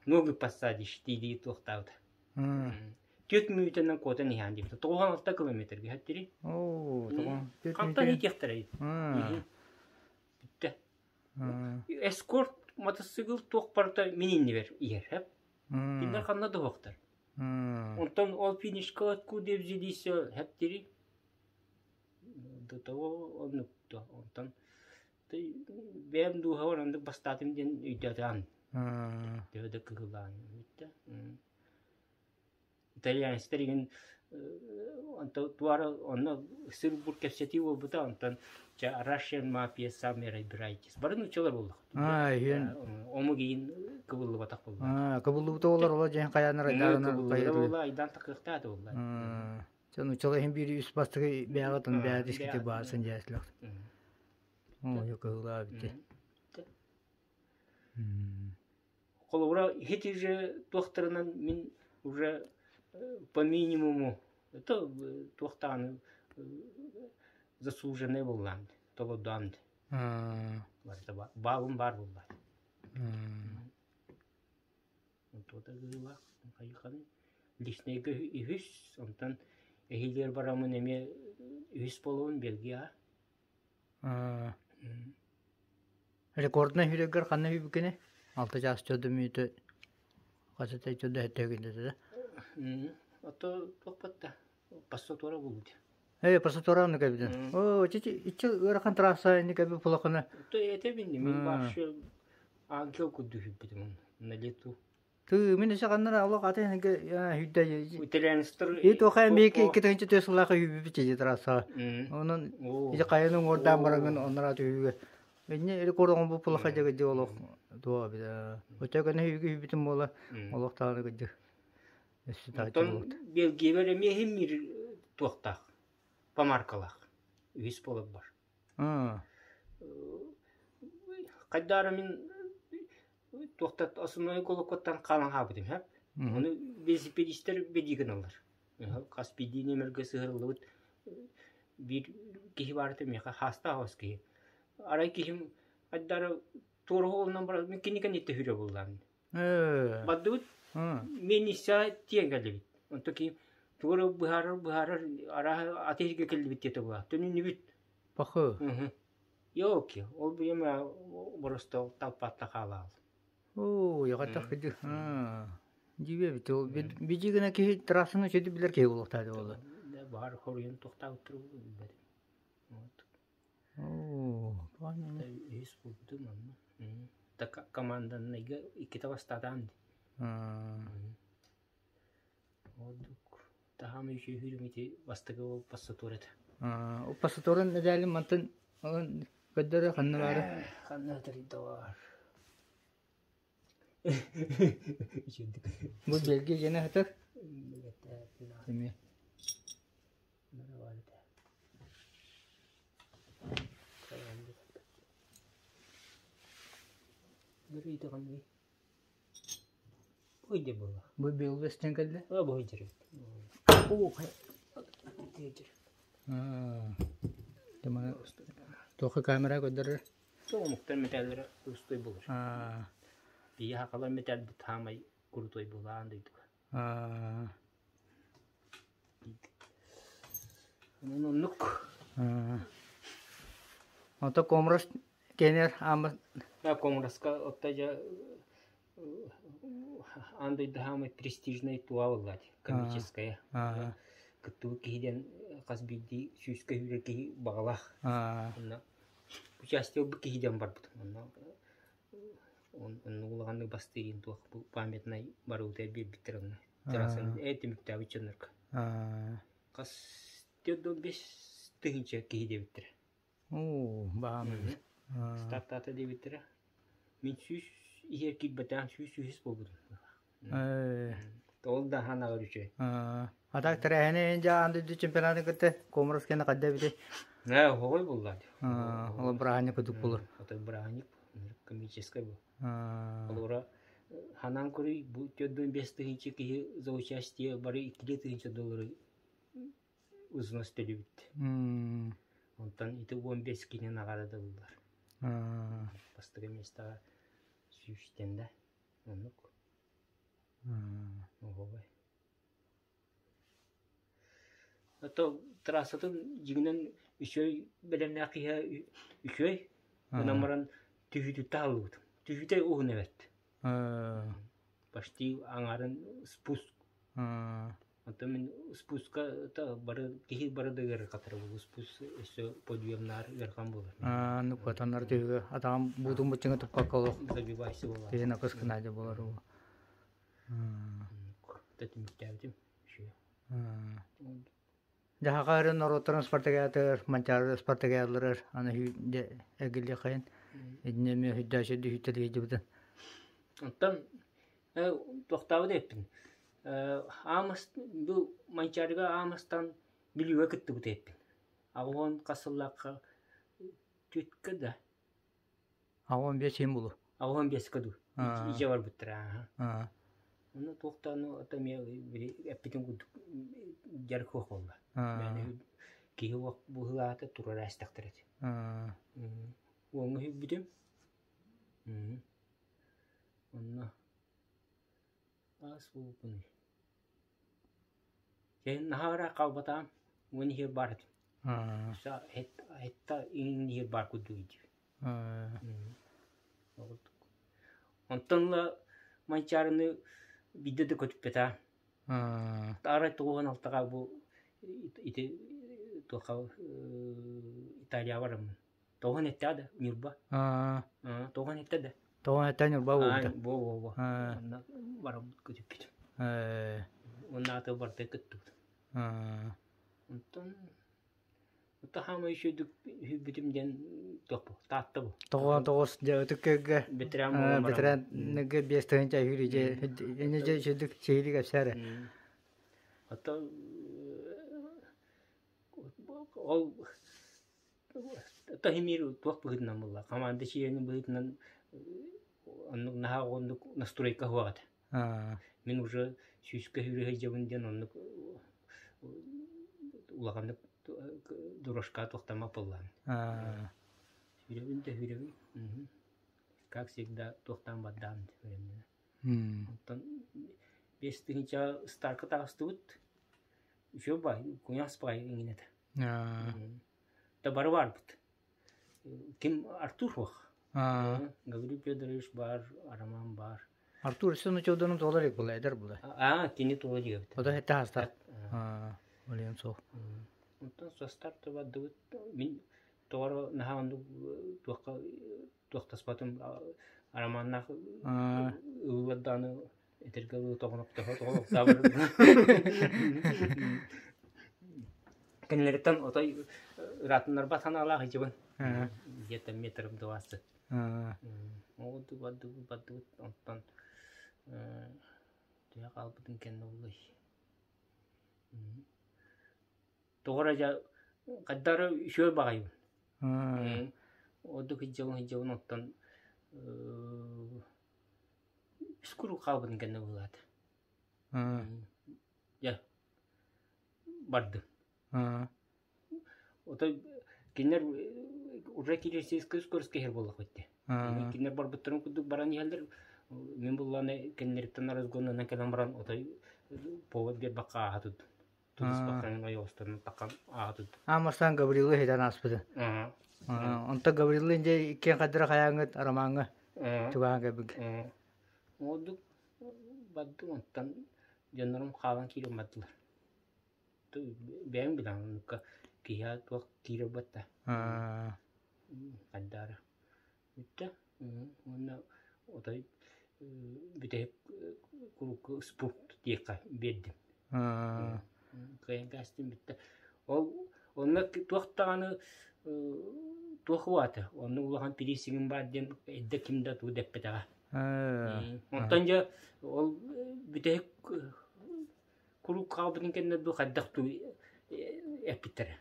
Ноги посадишь, дии туохтаабыта. Түөрт мүнүүтэнэн куотан иһээн диэбитэ. 96 километрга иһэттири. Оо, тоҕо? Хантан иитиэхтэрэй? Бүттэ. Эскорт мотоцикл туох барыта мин иннибэр иһэр, хэп. Кинилэр ханна да суохтар. Онтон ол финишка откуда взялись хэптири? До того оннук да онтон бэйэм дууһабар оннук бастаатым диэн өйдөөтөҕүм. Төһө да кыһылаан бүттэ. Итальянецтар игин онто туара онно сыр-бур кэпсэтии буолбута онтон ча Russian mafia сами разбирайтесь. Бары нууччалар буоллах. Омук иин кыбыллыбатах буолла. Кыбыллыбыта олор ола дьэн хайанар айдаанар Кыбыллыбыта буолла айдаан такыахтаата буолла. Чэ нууччалар иһин биир үс бастакы бэйэҕитин бэйэ дискити баарсын дьээслэх. Оо, кыһылаа бити. Холобура, ити же туохтарынан мин уже по минимуму это туохтааны заслуженный буоллаан толордоон барыта баалым баар буолла. Туота кыһыылаах хайыханы личнэйгэ үһүс, онтон эһиилигэр бараммын эмиэ үһүс буолабын Бельгияҕа. Рекорднай хүрэгэр ханна үбүкүнэ? Алта чаас чөдө мүнүүтэ хасытай чөдө хэттэ гиннэтэ. Ото туохпатта пассатура булбут. Э, пассатура аны кэбитин. О, чичи иччи ыарахан трасса ини кэби пулакына. То это бинни мин вообще ангел курдук хүппүтүм на лету. Тыы мин эсэ ханнара олох атын хүддэ Итальянецтар И туха миики 2 сыллаах үбүбүт чиди трасса. Онон ити хайаны уҥуордаан бараҥын оннора түһүүгэ. Инне рекордоҥ бу пулаха дьэ олох туа бит. Өтө көнө үбүтүн буола олох тааны кыдьы. Өссө тааччы Оттон буолбут. Белгиэбэр эмиэ иһин туохтаах, помаркалаах. Үһүс буолар бар. Хайдаары мин туохта основной голокоттан хаалан хаалбытым сөп. Ону велосипедистэр бэлии гыналлар. Хас биирдии нүөмэргэ сыһырыллыбыт биир киһи баарыта миэхэ хаастаах оҕус киһи. Арай киһим хайдары туора уолунан баран мин кинини кэнниттэн сүүрэ буоллаҕым. Бардыбыт миэнниссэҕэ тиийэн кэллибит. Онтон киһим тугу эрэ быһаарар быһаарар арааһа аты иһиргэ кэллибит диэтэ буолла. Төнүннүбүт. Пахы. Ёлки, ол бириэмэ боростуо талпатта хаалаал. Оо, яҕатах кыдьы. Дьиибэ эбит. Ол бiji гына киһи трассаны үчүгэй билэр киһи буолуохтаах буолла. Баар хоруйун тохтаабыттар билбэтим. Вот. Оо, Үһүс буолбутум онно. Команданныйга иккитэ бастаатаан. Ордук таһаам үчүгүрүм ити бастакы ол пассатур этэ. Пассатурун нэдээлин мантан көрдөрө ханна баары? Ханна тарыйдалар. Бу Бельгия дьиэнэ сытар. Эмиэ. Бу Белвестен кэллэ? Туохха камера көрдөрөр? Омуктар металлара курустой буолар. Биһи хакалар металбыт хаамай крутой буолаан дойдуга. Онон оннук. Ото Комрос кенер ааммыт Комроска отто дьэ аан дойду хаамай престижнай туа буоллаат коммерческая. Кыттыбыт киһи диэн хас биирдии сүүскэ сүүрэр киһи баҕалаах. Онно участие ылбыт киһи диэн барбытым. Онно оннук улаханнык бастыырын туох бу памятнай барыбыта биэрбиттэр онно. Трассаны ээ түмүктээбит дьоннорго. Хас 45 тыһыынча киһи диэбиттэрэ. Оо, баам эбит. Стартаата диэбиттэрэ. Мин сүүс иһэр киирбэтэҕим сүүс үһүс буолбутум. Ол да ханаҕар үчүгэй. А так тэрээһини дьэ аан дойду чемпионатын кытта Комрос кэннэ хайда эбитий? Ээ, оһоҕой буолла. Ол бырааһынньык курдук буолар. Ото бырааһынньык комическай бу. Олора ханаан көрүй бу 45 тыһыынча киһи за участие бары 2 тыһыынча доллары взнос төлүүбүт. Онтон ити 15 киһини наҕараадалыыллар. Бастакы миэстэҕэ сүүстэн да оннук. Оһуобай. Ото трассатын дьиҥинэн үчүгэй бэлэмнээх киһи үчүгэй гынан баран түһүүтүттэ хааллыбыт. Түһүүтэ уһун эбит. Почти аҥаарын спуск. Онтон мин спуска бары киһи бары да ыарырҕатар буолуо. Спуск өссө подъемнаар ыарахан буолар. Аа, ну куотаннар түһүгэ атаҕым буутун буччуҥа туппакка олох Забивайся буолар. киһи накыс гынаадьа буолар уу. Түмүктээбитим. Дьаһаҕа норуоттарын спартакиатыгар, Манчаары спартакиадаларыгар аны эргиллиэххэйин. Итиннэ эмиэ хүддээччи хүттэлиэдьибитин. Оттон туохтаабыт эппин. Аамас бу Манчаарыга Аамастан Бүлүүгэ кыттыбыт эппин. Аҕуон хас сыллаахха түткэ да. Аҕуон биэс иһин булу. Аҕуон биэскэ дуу. Ичэ барбыттара. Ону туохтааны ото эмиэ били эппитин курдук дьарык суох буолла. Киһи быһыылаата турар ээстэхтэр этэ. Уоҥҥа үһүйбүтүм. Онно аас буолбуппунуй. Кэлин наһаа ыраах хаалбатаҕым. Уон иһигэр баар этим. Хетта иҥин иһигэр баар курдук дии. Онтон ыла Манчаарыны биирдэ да көтүппэтэ. Арай 96-ҕа бу ити туохха Италияҕа бараммын. Тоҕон эттэҕэ да Ньурба. Тоҕон этте да. Тоҕон этте Ньурба буолбута. Буо-буо-буо. Онно бараммыт көтүппүтүм. Уонна аты барда кыттыбытым. Онтон Таһаамай үчүгдүк үһүйбүтүм диэн туох бу Таатта бу. Тоҕо тоҕус дьэ ытык-көргө Бэтэрээн буолан баран. бэтэрээннэргэ 5 тыһыынча үһүр дьэ инньэ дьэ үчүгдүк сиһилии кэпсээр. Оттон ол Тахимир туох быһыытынан буолла команда чилиэнин быһыытынан оннук наһаа оннук настройка суох этэ. Мин уже сүүскэ сүүрэ сылдьабын диэн оннук улаханнык дорожка туохтаммат буоллаҕым. Сүүрэбин да сүүрэбин. Как всегда туохтаан бардаҕым бэлэмнэнэ. Оттон 5 тыһыынча старка таҕыстыбыт. Үчүгэй баай, куйаас баай иҥин этэ. Да бары баарбыт. Ким Артур суох. Гаврил Федорович баар, Роман баар. Артур өссө нуччалдыын туолар илик була, эдэр була. Аа, кини туола диэбит. Ото хэтте хаста. Олен суох. Онтон состар бардыбыт. Мин тоҕоро наһаа оннук туохха туохтаспатым Романнаах ыллар даҕаны этэргэ дылы тоҕоноктоһо тоҕоноктообор кинилэриттэн отой ыраатыннарбат санаалаах ичибин где-то метров 20 оҕудук бардыбыт бардыбыт онтон төһө хаалбытын кэннэ буллай тоҕо эрэ дьэ хайдах эрэ үчүгэй баҕайыбын ордук сылдьабын сылдьабын оттон үс куруук хаалбытын кэннэ быһыылаата дьэ бардым Отой кинилэр уже кирилл скорость иһэр буоллахпыт дии. Кинилэр барбыттарын курдук баран иһэллэр. Мин буллааны кинилэриттэн разгоннанан кэлэн баран отой повод биэрбэккэ ааһа турдум. Тутуспакканан ойоҕосторун таххан ааһа турдум. Аан бастаан Гаврилы иһитэн ааспыты. Онтон Гаврилы дьэ иккиэн хайдара хайааҥҥыт Ромаҥҥа чугаһаан кэлбит. Ордук бардым онтон дьоннорум хаалан киирэн бардылар. Бэйэҥ билэҕин оннукка киһиэхэ туох киирэр буолта хайдаары бүттэ уонна отой бүтэһик куруук спорт диэххэ биэрдим кыайан кээстим бүттэ ол онно туох даҕаны туох уаата онно улахан пириисигим баар диэн эрдэ ким да тугу да эппэтэҕэ онтон дьэ ол бүтэһик куруук хаалбытын кэннэ дуу хайдах дуу эппиттэрэ.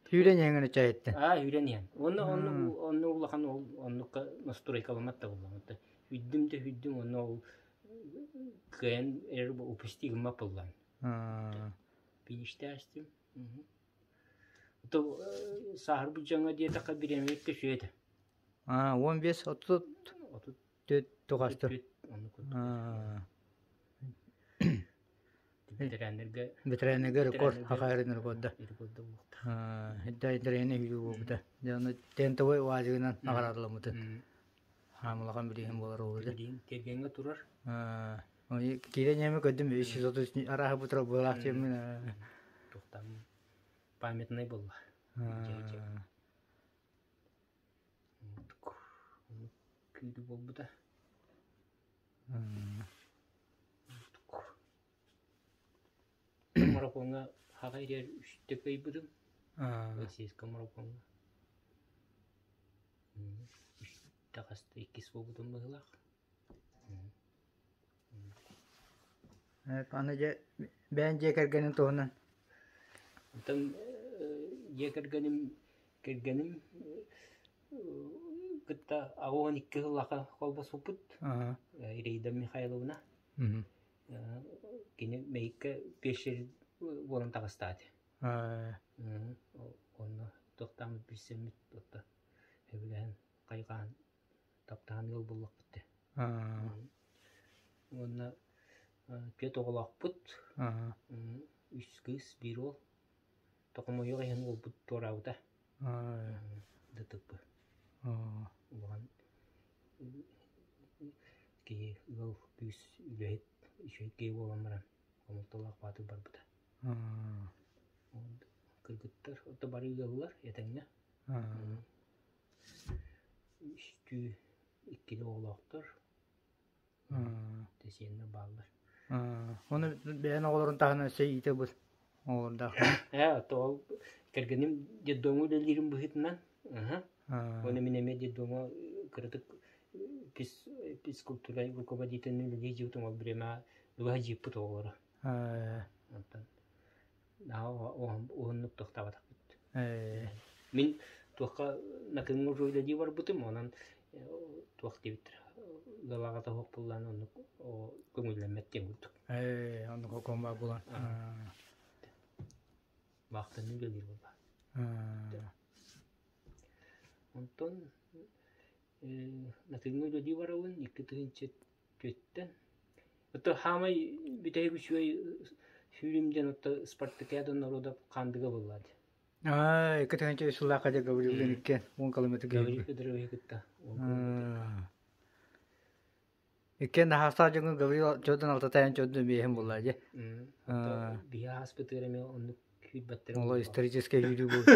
Сүүрэн иһэҥҥин чайыттан. Аа, сүүрэн иһэн. Уонна оннук оннук улахан ол оннукка настройкаламмат да буоллаҕым. Сүүрдүм да сүүрдүм уонна ол кыайан эрэр упусти гыммат буоллаҕым. Фиништээстим. То сааһырбыт дьоҥҥо диэтэххэ бириэмэбит да үчүгэй этэ. Аа, 15 30 30 тугастыр. Оннук курдук. Бэтэрээннэргэ Бэтэрээннэргэ рекорд хахайрын рекорда. Рекорда буолта. Бэтэрээнэ сүүрүү буолбута. Дьэ ону тентовой уазигынан наҕараадаламмытын. Хаамылахан билиһин буолар уолу. Билиһин тиэргэҥҥэ турар. Киирэн эми көрдүм 330 арааһы бутура буолаах диэммин. Туохтан памятный буолла. Күүрүү буолбута. Марафоҥҥа хаҕа иһэр үстэ кыайбытым. Российскай марафоҥҥа. Үстэ хаста иккис буолбутум быһыылаах. Аны дьэ бэйэн дьиэ кэргэнин туһунан. Оттон дьиэ кэргэним кэргэним кытта 82 сыллаахха холбоспуппут. Ираида Михайловна. Кини Мэйиккэ пиэшер буолан таҕыстаат. Онно туохтааммыт билсэммит отто сөбүлэһэн хайҕаан таптаан ыал буллахпыт дии. Уонна түөрт оҕолоохпут, үс кыыс, биир уол. Токомойуох иһин уолбут туораабыта. ДТП. Улахан киһи ыал күүс үлэһит үчүгэй киһи буолан баран хомолтолоох баатыр барбыта. Кыргыттар ото бары ыаллар этэҥҥэ. Үстүү иккили оҕолоохтор, сиэннэр бааллар. Ону бэйэн оҕолорун таһынан өссө иитэ ылбыт оҕолордоох. Ээ, то ол кэргэним детдомҥа үлэлиирин быһыытынан, уонна мин эмиэ детдомҥа кыратык физкультура руководителин үлэлии дьиибитим ол бириэмэҕэ ыла дьииппит оҕолоро. Онтон уһуннук тохтообатахпыт. Мин туохха Накыҥҥа уже үлэлии барбытым, онон туох диэбиттэр ыалаҕа тоһуох буоллаан оннук көҥүллэммэт диэн курдук. Оннук окуомба булан. Баахтаныы үлэлиир буолла. Онтон Накыҥҥа үлэлии барабын 2004-тэн. Ото хаамай бүтэһик үчүгэй сүүрүм диэн ото Спартакиада народов Хаандыга буолла дии. Аа, 2 сыллаахха дьэ Гаврилович икки 10 километр Гаврил Федоровиһы кытта 10 километр. Иккиэн хаастаах дьоҥҥо Гаврил чодун алтатайан чодун биэһин буолла дьэ. Биһи ааспытыгар эмиэ оннук күүрбэттэрэ Ол историческай сүүрүү буолла.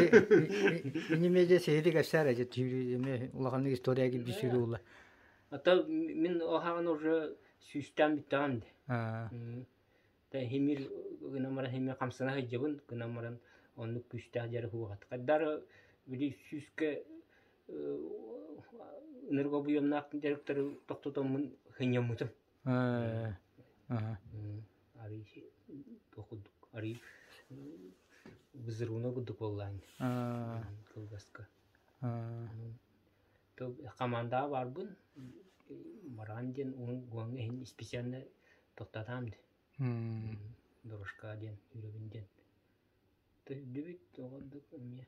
Ини дьэ сиһили кэпсээр дьэ сүүрүү эмиэ улаханнык история киирбит сүүрүү буолла. Ата мин оһаҕын уже сүүстээн бүттэҕим де. Та химир гынан баран химир хамсана сылдьабын гынан баран оннук күүстээх дьарык уоҕат. Хайдары били сүүскэ ынырык объемнаах дьарыктары тохтотоммун сынньаммытым. Арый туох курдук арый взрывной курдук буоллаан кылгаска. Командаҕа баарбын бараан диэн уоҥҥа иһин специально тоқтатаам дии. Дорожка диэн үүрэбин диэн. Төрдүбүт оҕордук эмиэ.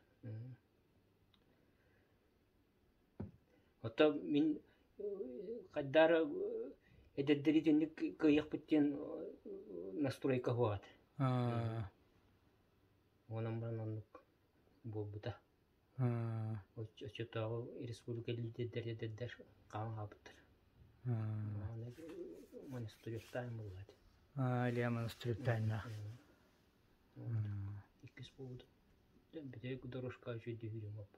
Оттон мин хайдары эдэрдэри итинник кыайыахпыт диэн настройка суох этэ. Онон баран оннук буолбута. Оччотооҕу республика лидердэр эдэрдэр хаалан хаалбыттар. Монастыревтаан буолла этэ. Илья Монастыревтааннаах. Иккис буолбут. Бүтэһик дорожка үчүгэй үүрүм оп.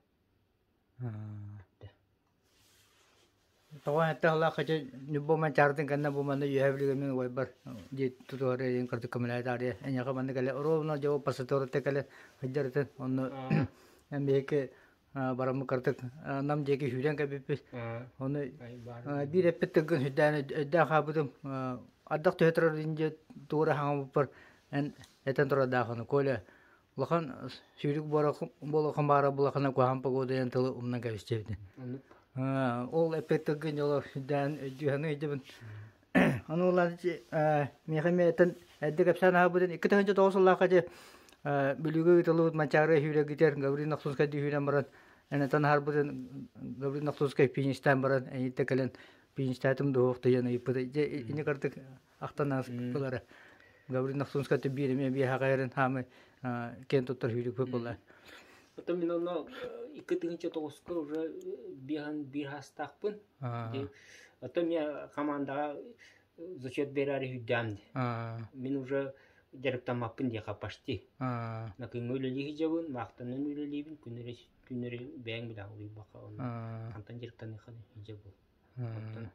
Тоҕо эттэхлаах ити Ньурба Манчаарын кэннэ бу манна үөһэ билигин убайбар дии тутуһар диэн кырдьык көмөлөһө эйиэхэ манна кэлэ ровно дьэ пассатыырыта кэлэ сылдьар онно эн биһиги бараммыт кырдык нам диэки сүүрэн кэлбиппит ону биир эппит тылгын сүрдээн өйдөөн хаалбытым ардах түһэ турар дии тугу эрэ хаҥабыппар эн этэн турардааххын Коля улахан сүүрүк буолуоххун баара булахына куһаҕан погода диэн тылы умнан кэбистибитин. Ол эппит тылгын дьоло сүрдээн өйдүүһэни өйдөбүн. Ону улаан миэхэ эмиэ эрдэ кэпсээн аһабытын 2009 сыллаахха дьэ Бүлүүгэ ыытыллыбыт Манчаары сүүрэгитэр Гаврил Нохсунскай сүүрэн баран энэтэн аһарбытын Гаврил Нохсунскай финистаан баран эйиттэ кэлэн финистаатым дуһуох тыйан ыйыппыта. Дьэ ини кырдык ахтан ааспыттара. Гаврил Нохсунскай биир эмиэ биэһэҕэ хаамы киэн туттар сүүрүкпүт буолла. Потом мин онно 2009-ка уже биэһэн биир хаастаахпын. Оттон мен командаҕа зачет биэрээри сүүрдэҕим дии. Мин уже дьарыктаммаппын диэхэ почти. Накыҥҥа үлэлии сылдьабын, маахтанан үлэлиибин, күннэри күннэри бэйэҥ билэҕин улуйбакка онно хантан дьарыктаныахха дьэ буол. Оттон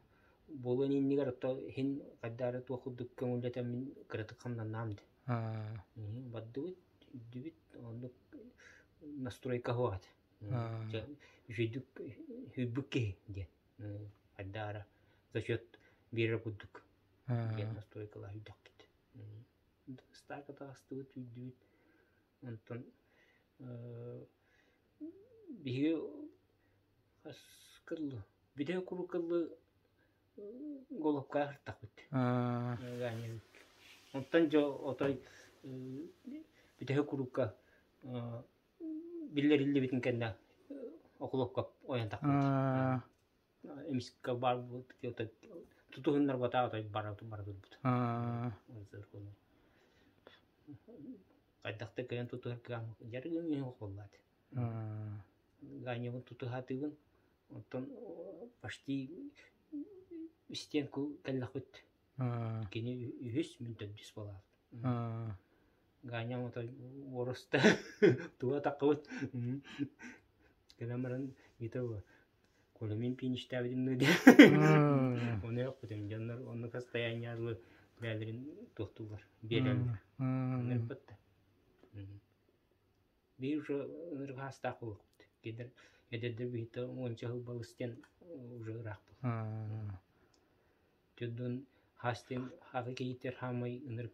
буолуон иннигэр ото иһин хайдаары туох курдук көҥүллэтэммин кыратык хамнаннаам дии. Бардыбыт, үрдүбүт, оннук настройка суох этэ. Дьэ үчүгэйдик сүүрбүт киһи диэн. Хайдаара за счет биэрэр курдук диэн настройкалаах үйдэхпит. Ыстаайка таҕыстыбыт, үүрдүбүт. Онтон биһиги хас кыллы бүтэй куруук кыллы головкаах ыртахпыт. Онтон дьэ отой бүтэһик курукка биллэриллибитин кэннэ окулуокка ойон тахпыт. Эмискэ баар тутуһуннарбатах отой бара бара турбут. Хайдах да кыайан тутуһар кыам дьарыгым иһин буоллаат. Гаанньабын тутуһаатыыбын, оттон почти стенку кэллэхпит. Кини үһүс, мин төрдүс буолаабыт. Гаанньам отой уоруста туга таххыбыт. Кэлэн баран ито Коля мин пиништээбитим дуу диэн. Ону өкпүтүм дьоннор оннук состояние дылы бэйэлэрин туохтууллар, биэрэллэр. Ынырбыт да. Биир уже ынырык хаастаах буолуохпут. Кинилэр эдэрдэр биһиттэ уонча сыл балыс диэн уже ыраах буолар. Төрдүн хаас диэн хаакы кийииттэр хаамай ынырык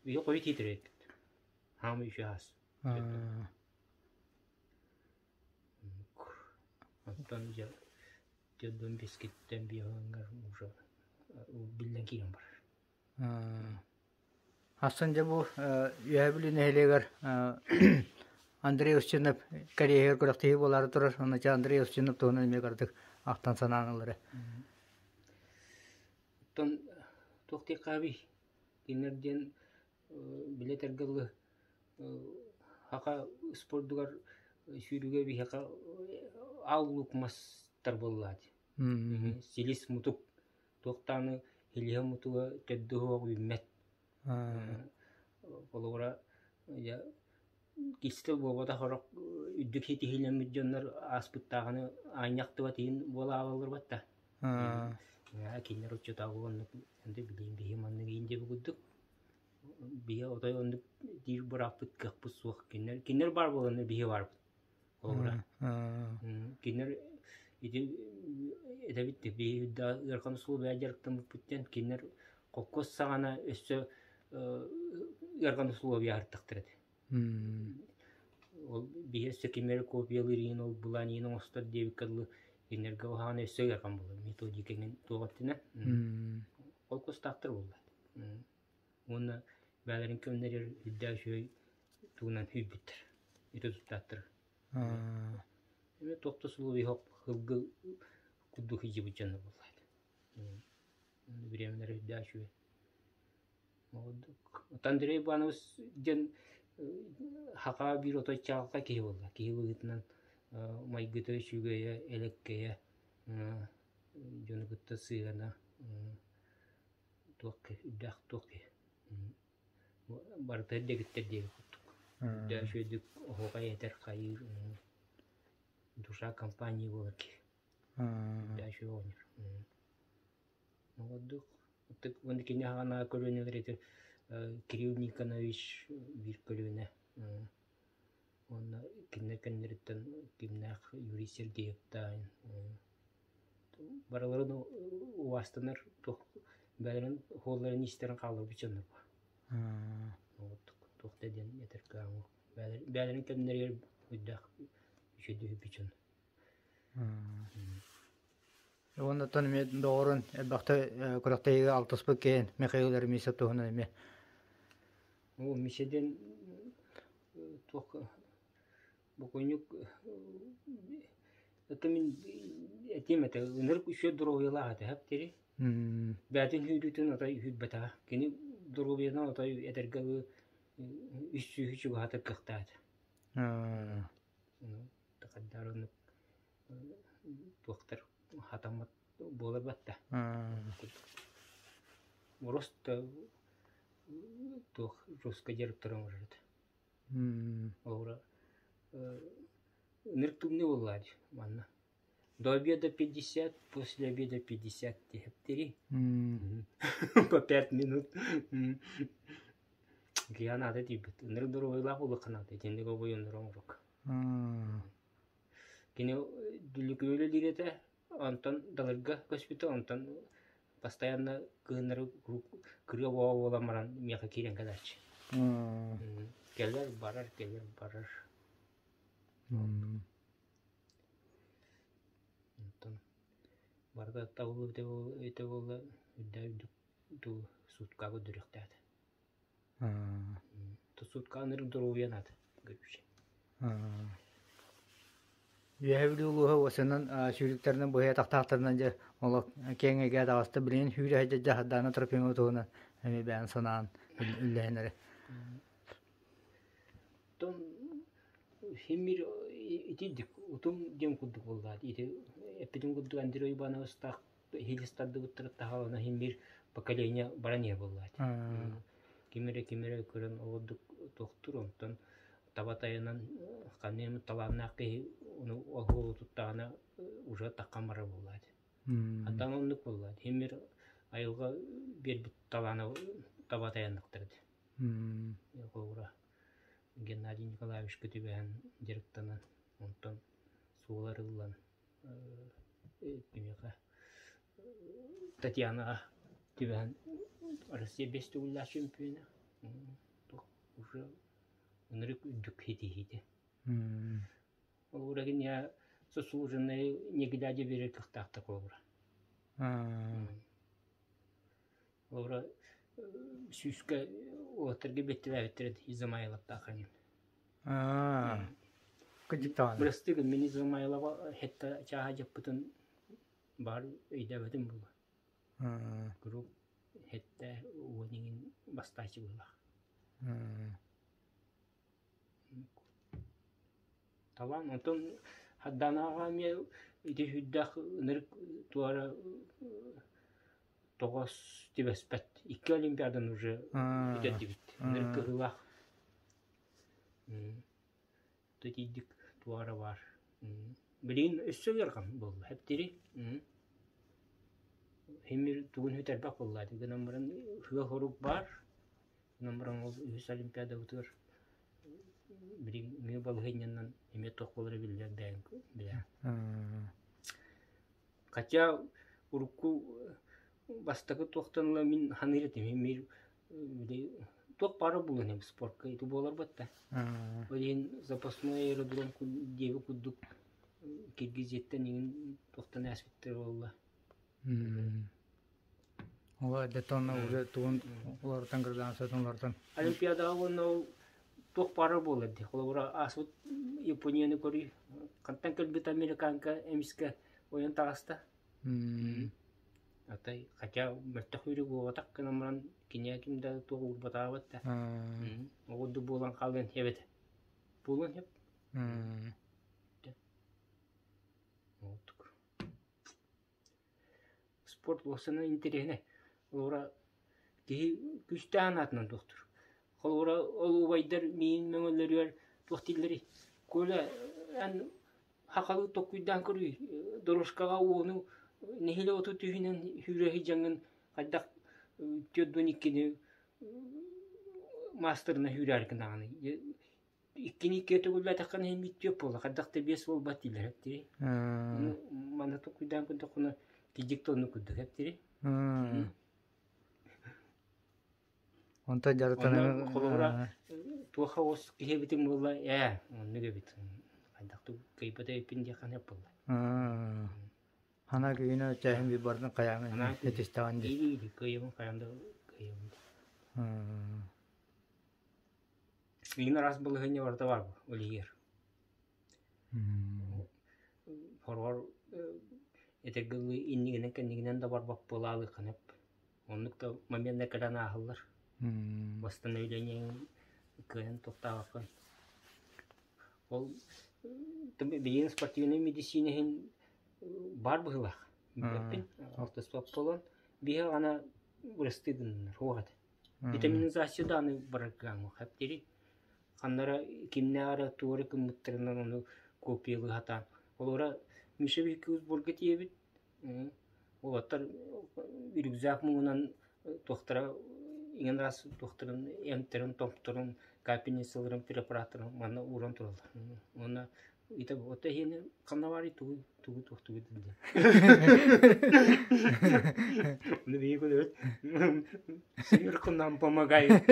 үйэ хойут иитэр эбит. Хаамай үчү хаас. Оттон дьэ төрдүн бискиттэн биэһиҥҥэр уже биллэн киирэн барар. Астын дьэ бу Үөһээ Бүлүү нэһилиэгэр Андрей Устинов кэриэһигэр күрэхтэһии буолаары турар. Онно чэ Андрей Устинов туһунан эмиэ кыратык ахтан санаан ылара. Оттон туох диэххээбий? Кинилэр диэн билэ этэргэ дылы саха спордугар сүүрүүгэ биһиэхэ аал луук мастар буоллаат. Силис мутук туох даҕаны илиһэ мутуга төрдө суох үүммэт. Холобура, дьэ кистэл буолбатах сорох үрдүк ситиһиилэммит дьоннор ааспыттааҕыны аанньахтыбат иһин буола аалалларбат да. Кинилэр оччотооҕу оннук билигин биһи маннык иһин диэбит курдук биһи отой оннук диир бырааппыт кыахпыт суох. Кинилэр кинилэр баар буоланнар биһи баарбыт. Холобура, кинилэр ити этэбит биһи да ыарахан условия дьарыктаммыппыт диэн кинилэр холкуос саҕана өссө ыарахан условия аһартахтар этэ. Ол биһи өссө ким эрэ копиялыыр иһин ол былаан иһин оҥостор диэбиккэ дылы кинилэргэ уһаҕана өссө ыарахан буолар методика иҥин туох өттүнэн холкуостаахтар буолла. Уонна бэйэлэрин кэмнэригэр үрдээх үчүгэй тугунан үүйбүттэр, үтэ туттааттар. Эмиэ туох да сылы сылгы курдук илдьибит дьоно буоллаат. Бириэмэлэрэ үрдээх үчүгэй. Андрей Иванович диэн саха биир отой чаҕылхай киһи буолла. Киһи быһыытынан майгыта үчүгэйэ, элэккэйэ, дьону кытта сыһыана туох киһи, үрдээх туох киһи. Барыта дэгиттэр диэки курдук. Үрдээх үчүгэйдик оһуохай этэр хайыыр, душа компании буолар киһи. Үрдээх үчүгэй оҕонньор. Ордук уонна кини аҕана көлүөнэлэр ити Кирилл Никонович биир көлүөнэ уонна кинилэр кэннилэриттэн кимнээх Юрий Сергеевтаан барыларын убаастанар туох бэйэлэрин суолларын иистэрин хаалларбыт дьоннор туох да диэн этэр кыаҕым бэйэлэрин кэмнэригэр өйдөөх үчүгэй үһү дьон. Уонна эмиэ доҕорун элбэхтэ күрэхтэһиигэ алтыспыт киһин Михаил Эрмисов туһунан эмиэ. Оо, Миша диэн туох бокуонньук это мин этиэм этэ ынырык үчүгэй доруобуйалаах этэ сөп дири. Бэйэтин сүүрүүтүн отой сүүрбэтэҕэ. Кини доруобуйатынан отой этэргэ дылы үс сүүһү чугаһатар кыахтаах этэ. Хайдаар оннук туохтар хатаммат буолар батта. Просто туох жестко дьарыктары оҥорор этэ. Олоҕура ынырык тымныы буоллаа дии манна. До обеда 50, после обеда 50 диэхтэрий. По 5 минут. Киһи анаата тиийбит. Ынырык доруобуйалаах буолуохха наада. Итинник обойоннору оҥорук. Кини Дүллүкү үлэлиир этэ, онтон Далырга көспүтэ, онтон постоянно кыһыннары кырыа буола буолан баран миэхэ киирэн кэлээччи. Кэлэр, барар, кэлэр, барар. Онтон барыта табыллыбыт этэ буолла, үрдээ үрдүк туу суткаҕа көрдөрүөхтээтэ. Суткаҕа ынырык доруобуйа наада, көрүүчү. Үөһээ Бүлүү улууһа уосанан сүүрүктэринэн быһыйа тахтаахтарынан дьэ олох киэҥ эйгэ таҕыста билигин сүүрэ сылдьар Дьаһардаана Трофимова туһунан эмиэ бэйэҥ санаан үллэһин эрэ. Оттон син биир итирдик утум диэн курдук буоллаат ити эппитим курдук Андрей Ивановичтаах иһилис тардыбыттара таһаалана син биир поколение баран иһэр буоллаат. Ким эрэ ким эрэ көрөн олордук тохтур онтон таба тайанан ханна эмит талааннаах киһи ону оһуолу туттаҕына уже таххан барар буоллаат. Аттан оннук буоллаат. Син биир айылҕа биэрбит талаана таба тайанныктар этэ. Холобура Геннадий Николаевичка түбэһэн дьарыктанан, онтон суол арыллан кимиэхэ Татьянаҕа түбэһэн Россия бэс төгүллээх чемпиона уже ынырык үрдүк ситиһиитэ. Холобура киниэхэ заслуженный не глядя биэрэр кыахтаахтар холобура. Холобура сүүскэ уолаттарга биэттэлээбиттэрэ Изамайловтаах эҥин. Кырдьык Бырастыы гын, мин Изамайлова хетта чааһа дьаппытын баар өйдөөбөтүм буолуо. Куруук хетте уон иҥин бастааччы быһыылаах. Талаан онтон Хаддаанааҕа эмиэ ити сүрдээх ынырык туора тоҕос түбэспэт. Икки олимпиаданы уже бүтэрдибит. Ынырык кыһыылаах. Титийдик туора баар. Билигин өссө ыарахан буолла. Эптири. Химир тугун сүтэрбэх буолла. Гынан баран ыа хорук баар. Гынан баран ол үһүс олимпиадабытыгар билигин эмиэ балаһыанньанан эмиэ туох буолара биллэр бэйэҥ билэҕин. Хотя урукку бастакы туохтан ыла мин саныыр этим эмиэ били туох баара буолуон эбит спортка ити буолар батта. Ол иһин запасной аэродром диэби курдук Киргизияттан иҥин туохтан ааспыттар буолла. Ол эрдэттэн уже тугун уларытан гражданствотын уларытан. Олимпиадаҕа уонна ол туох баара буолар дии. Холобура ааспыт Японияны көрүй. Хантан кэлбит американка эмискэ ойон таҕыста. Атай хотя мөлтөх үүрүк буолбатах гынан баран киниэхэ ким да туох уурбатаабат да. Ол курдук буолан хаалыан эбит. Буолуон сөп. Оттук. Спорт уопсайынан интэриэһинэй. Холобура, киһи күүстээх санаатынан туохтуур. Холобура, ол убайдар миин мөҥөллөрүгэр туох дииллэрий? Коля, эн хахалы толкуйдаан көрүүй, дорожкаҕа ууну нэһиилэ оту түһүнэн сүүрэ сылдьаҥҥын хайдах 42-ни маастарына сүүрээри гынаҕыный? Иккини иккигэ төгүллээтэххинэ иһин бүттүөх буолла, хайдах да биэс буолбат дииллэр эптири. Ону манна толкуйдаан көрдөххүнэ, кидьик да оннук курдук эптири. Онтон Онно дьарыктанан холобура туох оҕус киһи эбитиҥ буолла, ээ, оннук эбит, хайдах да кыайбат эбиппин диэххэ сөп буолла. Хана күйүнэ чээһин би бардын хайаан Анаан этистэҕин дии. Иили кыайабын хайаан да кыайабын. Миигин араас балаһыанньа барыта баар ол иһигэр. Хороҕор этэргэ дылы иннигинэн-кэннигинэн да барбат буолаалыаххын сөп. Оннук да моменнар кэлэн ааһаллар. Восстановлениеҥ кыайан тохтообоккун. Ол билигин спортивнай медицина иһин баар быһыылаах. Билбэппин. Алтыспат буолан. Биһиги аны бырастыы гыннар суох этэ. Витаминизация даҕаны барарга хэптири. Ханнара кимнээх эрэ туора гыммыттарынан ону копиялыы сатаан. Олора Миша Петербурга тиийэбит. Уолаттар рюкзак муҥунан туохтара иҥэн араас туохтарын эмтэрин, томторун, капельницаларын, препараттарын манна ууран тураллар. Уонна Итак, вот эһиэни ханна баарый тугу тугу туохтугу диэн. Ну, биһиги көрөбүт. Сверху нам помогает.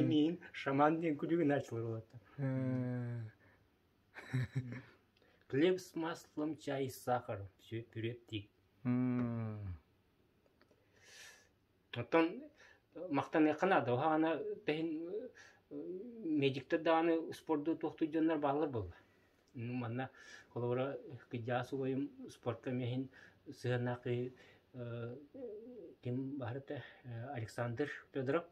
Мин шаман диэн күлүгү начал болот. Хлеб с маслом, чай с сахаром. Все, пюре тик. Оттон махтаныахха наада. Уһаҕана тэһин медиктэр даҕаны спорду туохтуур дьоннор бааллар буолла. Манна холобура кыдьаас убайым спортка эмиэ иһин сыһыаннаах киһи ким баар этэ Александр Федоров.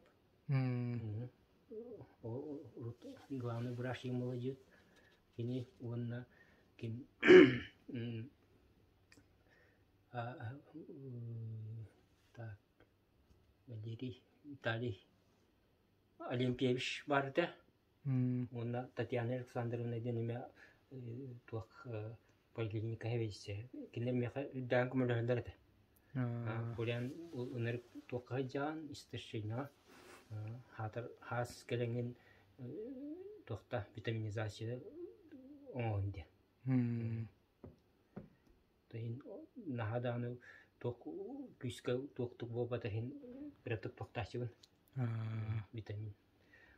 Урут главный врач молодец. Кини уонна ким Так, Валерий Виталий Олимпиевич баар этэ уонна Татьяна Александровна диэн эмиэ туох поликлиника сэбиэдиссэйэ. Кинилэр миэхэ үрдээн көмөлөһөллөр этэ. Курян ынырык туохха сылдьаҕын истощениеҕа хаатар хаас кэлэҥҥин туохта витаминизация оҥоһун диэн. Иһин наһаа даҕаны туох күүскэ туохтук буолбата иһин кыратык тохтооччубун витамин.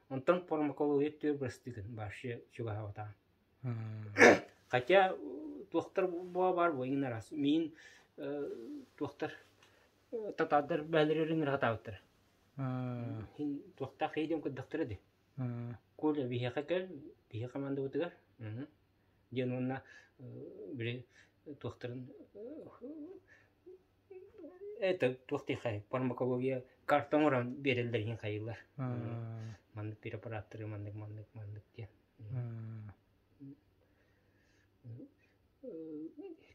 Онтон фармакология өттүгэр бырастыытын вообще чугаһаабатаҕым. Хотя туохтар буола баар буо иҥин араас. Миин туохтар татаардар бээлэрин ыраатаабыттара. Иһин туохтаах киһи диэн көрдөхтөрө дии. Коля биһиэхэ кэл, биһиэхэ командабытыгар. Диэн уонна били туохтарын это туох диэххэй фармакология карта оҥорон биэрэллэр иһин хайыылар маннык препараттары маннык маннык маннык диэн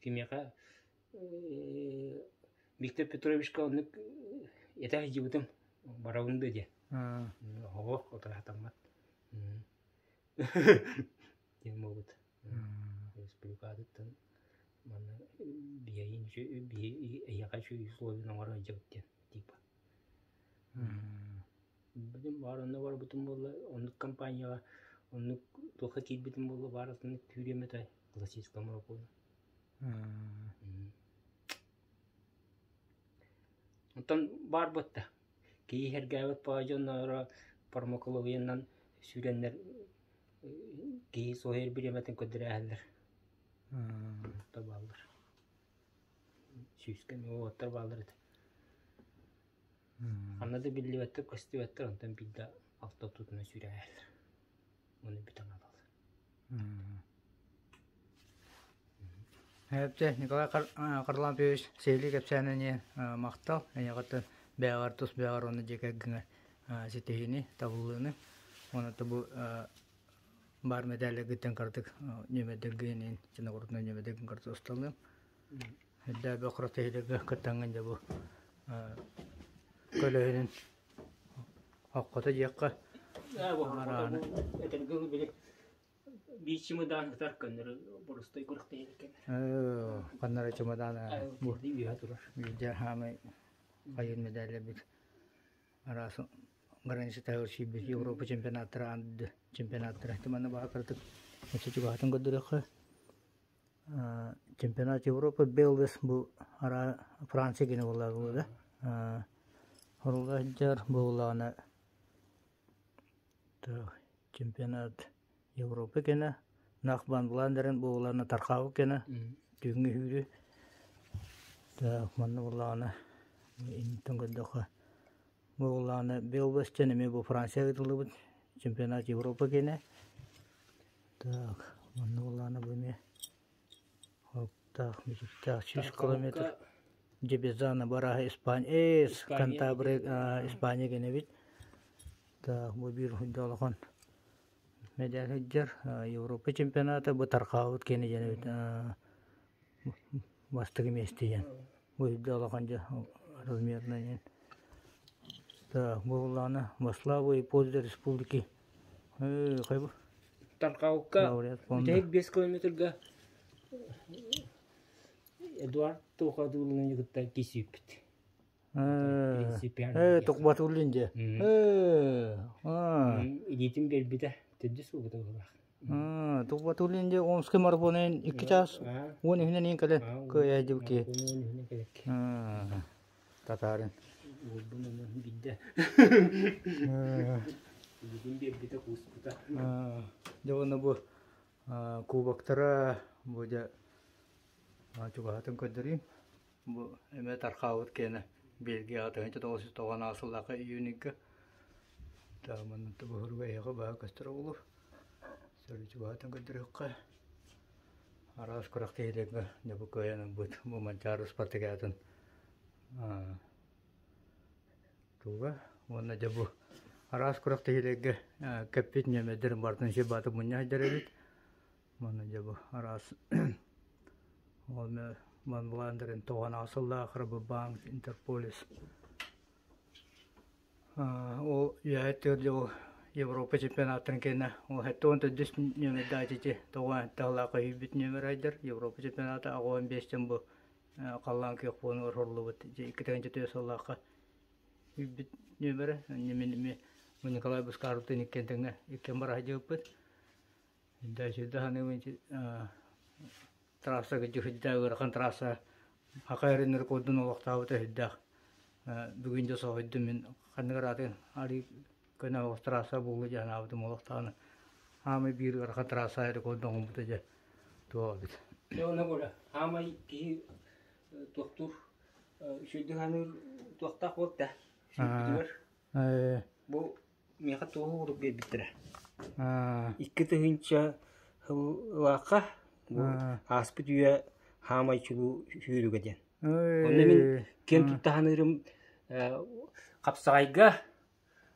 кимиэхэ Виктор Петровичка оннук этэ сылдьыбытым барабын да диэн оһох отаратаммат диэн буолбут. Республикатыттан манна биһиги эһиэхэ үчүгэй условияны оҥоро сылдьабыт диэн типа. Бүтүн баар онно барбытым буолла, оннук компанияҕа оннук туохха киирбитим буолла баар атыннык түүрүөм этэ классическай марафону. Оттон баар буотта. Киһи сэргээбит баҕа дьонноро фармакологиянан сүүрэннэр киһи суоһуйар бириэмэтин көрдөрөөһөллөр. Бааллар. Сүүскэ уолаттар бааллар этэ. Ханна да биллибэттэр, көстүбэттэр, онтон биирдэ алта тутуна сүүрээһэллэр. Уонна бүтэн хаалаллар. Эптэ Николай Харлампьевич сиһилии кэпсээнэ махтал. Эйэҕиттэн бэйэҕэр тус бэйэҕэр уонна дьиэ кэргэҥҥэ ситиһиини, табыллыыны. Уонна бу баар мэдээллэргиттэн кыратык нүөмэрдэргин чынагурутунан нүөмэрдэргин кытта усталыам. Үрдээбэ кыратыһыыларга кыттаҥҥын дьэ бу көлөһүнүн хоххото диэххэ Арааны. Этэргэ били биир чымыдаан ытар көннөрү боростой күрэхтэһиилэр кэлэр. Ханнара чымыдаан бу үөһэ турар. Биирдэ хаамай хайын медаллэрбит араас граница таһыгар сүүрбүт Европа чемпионаттара аан чемпионаттара манна баҕа кыратык өссө чугаһатан көрдөрүөххэ Чемпионат Европы Белвес бу араа Франция гинэ буолла да Хорула сылдьар буоллаҕына чемпионат Европы кэнэ Нахбан Бландерен буоллаҕына Тархаабыт кэнэ түүҥҥү сүүрүү так манна буоллаҕына инниттэн көрдөххө буоллаҕына Белвес диэн эмиэ бу Франция ыытыллыбыт чемпионат Европы кэнэ Так, манна буоллаҕына бу эмиэ Хоруктаах, Мичиктээх 100 километр Дебезана бараһа Испания, э, Кантабрия, Испания гэнэбит. Так, бу биир улахан медаль сылдьар. Европа чемпионата бу тархаабыт киэнэ диэн эбит. Бастакы миэстэ диэн. Бу улахан дьэ размерный диэн. Так, буоллаҕына Во славу и пользу республики. Хайбы? Таркаукка бүтэһик 5 километрга Эдуард Тухадулланы кытта кисүүппүт. Тухбатуллин дьэ. Илиитин биэрбитэ төрдүс буолбута быһыылаах. Тухбатуллин дьэ Омский марафонун 2 час 10 иһинэн иин кэлэн кыайа дьыбки. Татарын. Уолбун онон билдэ. Илиитин биэрбитэ кууспута. Дьэ уонна бу кубоктара бу дьэ чугаһатын көрдөрүүм. Бу эмэ тархаабыт киэнэ Бельгияҕа 1998 сыллаахха июньга тааманнан бу эһиэхэ баһа көстөр оҕолор. Сөрү чугаһатан көрдөрүөххэ. Араас күрэхтэһиилэргэ дьэ бу кыайан ылбыт бу Манчаары спартакиадатын туга уонна дьэ бу араас күрэхтэһиилэргэ кэппит нүөмэрдэрин барытын сир бааты мунньа сылдьар эбит. Манна дьэ бу араас уонна Манбылаандарын тоҕоноох сыллаах Рабыбанк, Интерполис. Ол үөһэ дьэ ол Европа чемпионаттарын кэннэ ол 74 нүөмэрдээх ити тоҕо көһүйбүт нүөмэр айдар Европа чемпионата 85-тэн бу халлаан күөх буонугар хоруллубут 2 сыллаахха үүрбүт нүөмэрэ мин Николай Бускаровтыын иккиэн тэҥҥэ иккиэн бара сылдьыбыппыт. Дальше ханыыбын трасса кыдьык ыарахан трасса Хака эрин рекордун олохтообута сүрдээх бүгүн дьэ соһуйдум мин ханнык араатын арыы көнө оҕус трасса буолуо дии санаабытым олохтоҕуна хаамай биир ыарахан трасса рекордун оҥорбута дьэ туох эбит. Дьэ онно Коля, хаамай киһи туохтуур үчүгэйдик саныыр туохтаах буолта сүүрбүтүгэр бу миэхэ туоһу урук биэрбиттэрэ. 2000 сыллаахха бу ааспыт үйэ хаамай чулуу сүүрүгэ диэн. Онно мин киэн тутта саныырым хапсаҕайга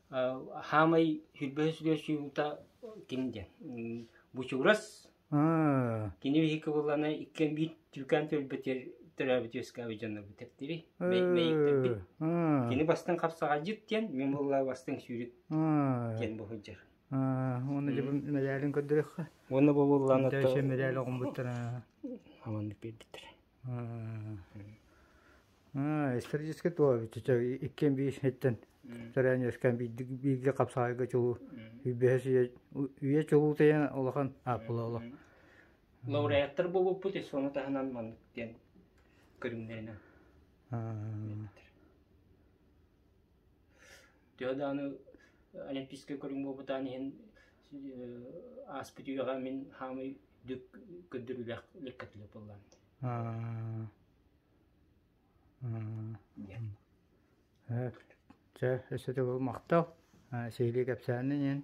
хаамай сүүрбэһис үйэ сүүрүүтэ ким диэн Бучугурас Кини биһиги буоллаҕына иккиэн биир түркээн түөлбэтигэр төрөөбүт үөскээбит дьоннорбут эптири мэйиктэрбит. Кини бастыҥ хапсаҕайдьыт диэн, мин буоллаҕа бастыҥ сүүрүк диэн бу сылдьар. Уонна дьэ мэдээлин көрдөрүөххэ. Уонна бу буоллаҕына Дальше мэдээлэ оҕоммуттара. Аманнык биэрбиттэрэ. Исторический туо иккиэн биир иһиттэн төрөөн үөскээн бииргэ хапсаҕайга чулуу бэһис үйэ үйэ чулуутайан улахан ааппыла олох. Лауреаттар буолбуппут сону таһынан маннык диэн көрүҥнэринэн. Төһө даҕаны олимпийскай көрүҥ буолбутаан иһин ааспыт үйэҕэ мин хаамай дүк көрдөрүүлээх леккатылы буоллаан. Чэ, өссө төгүл махтал. Сиһилии кэпсээнин иһин.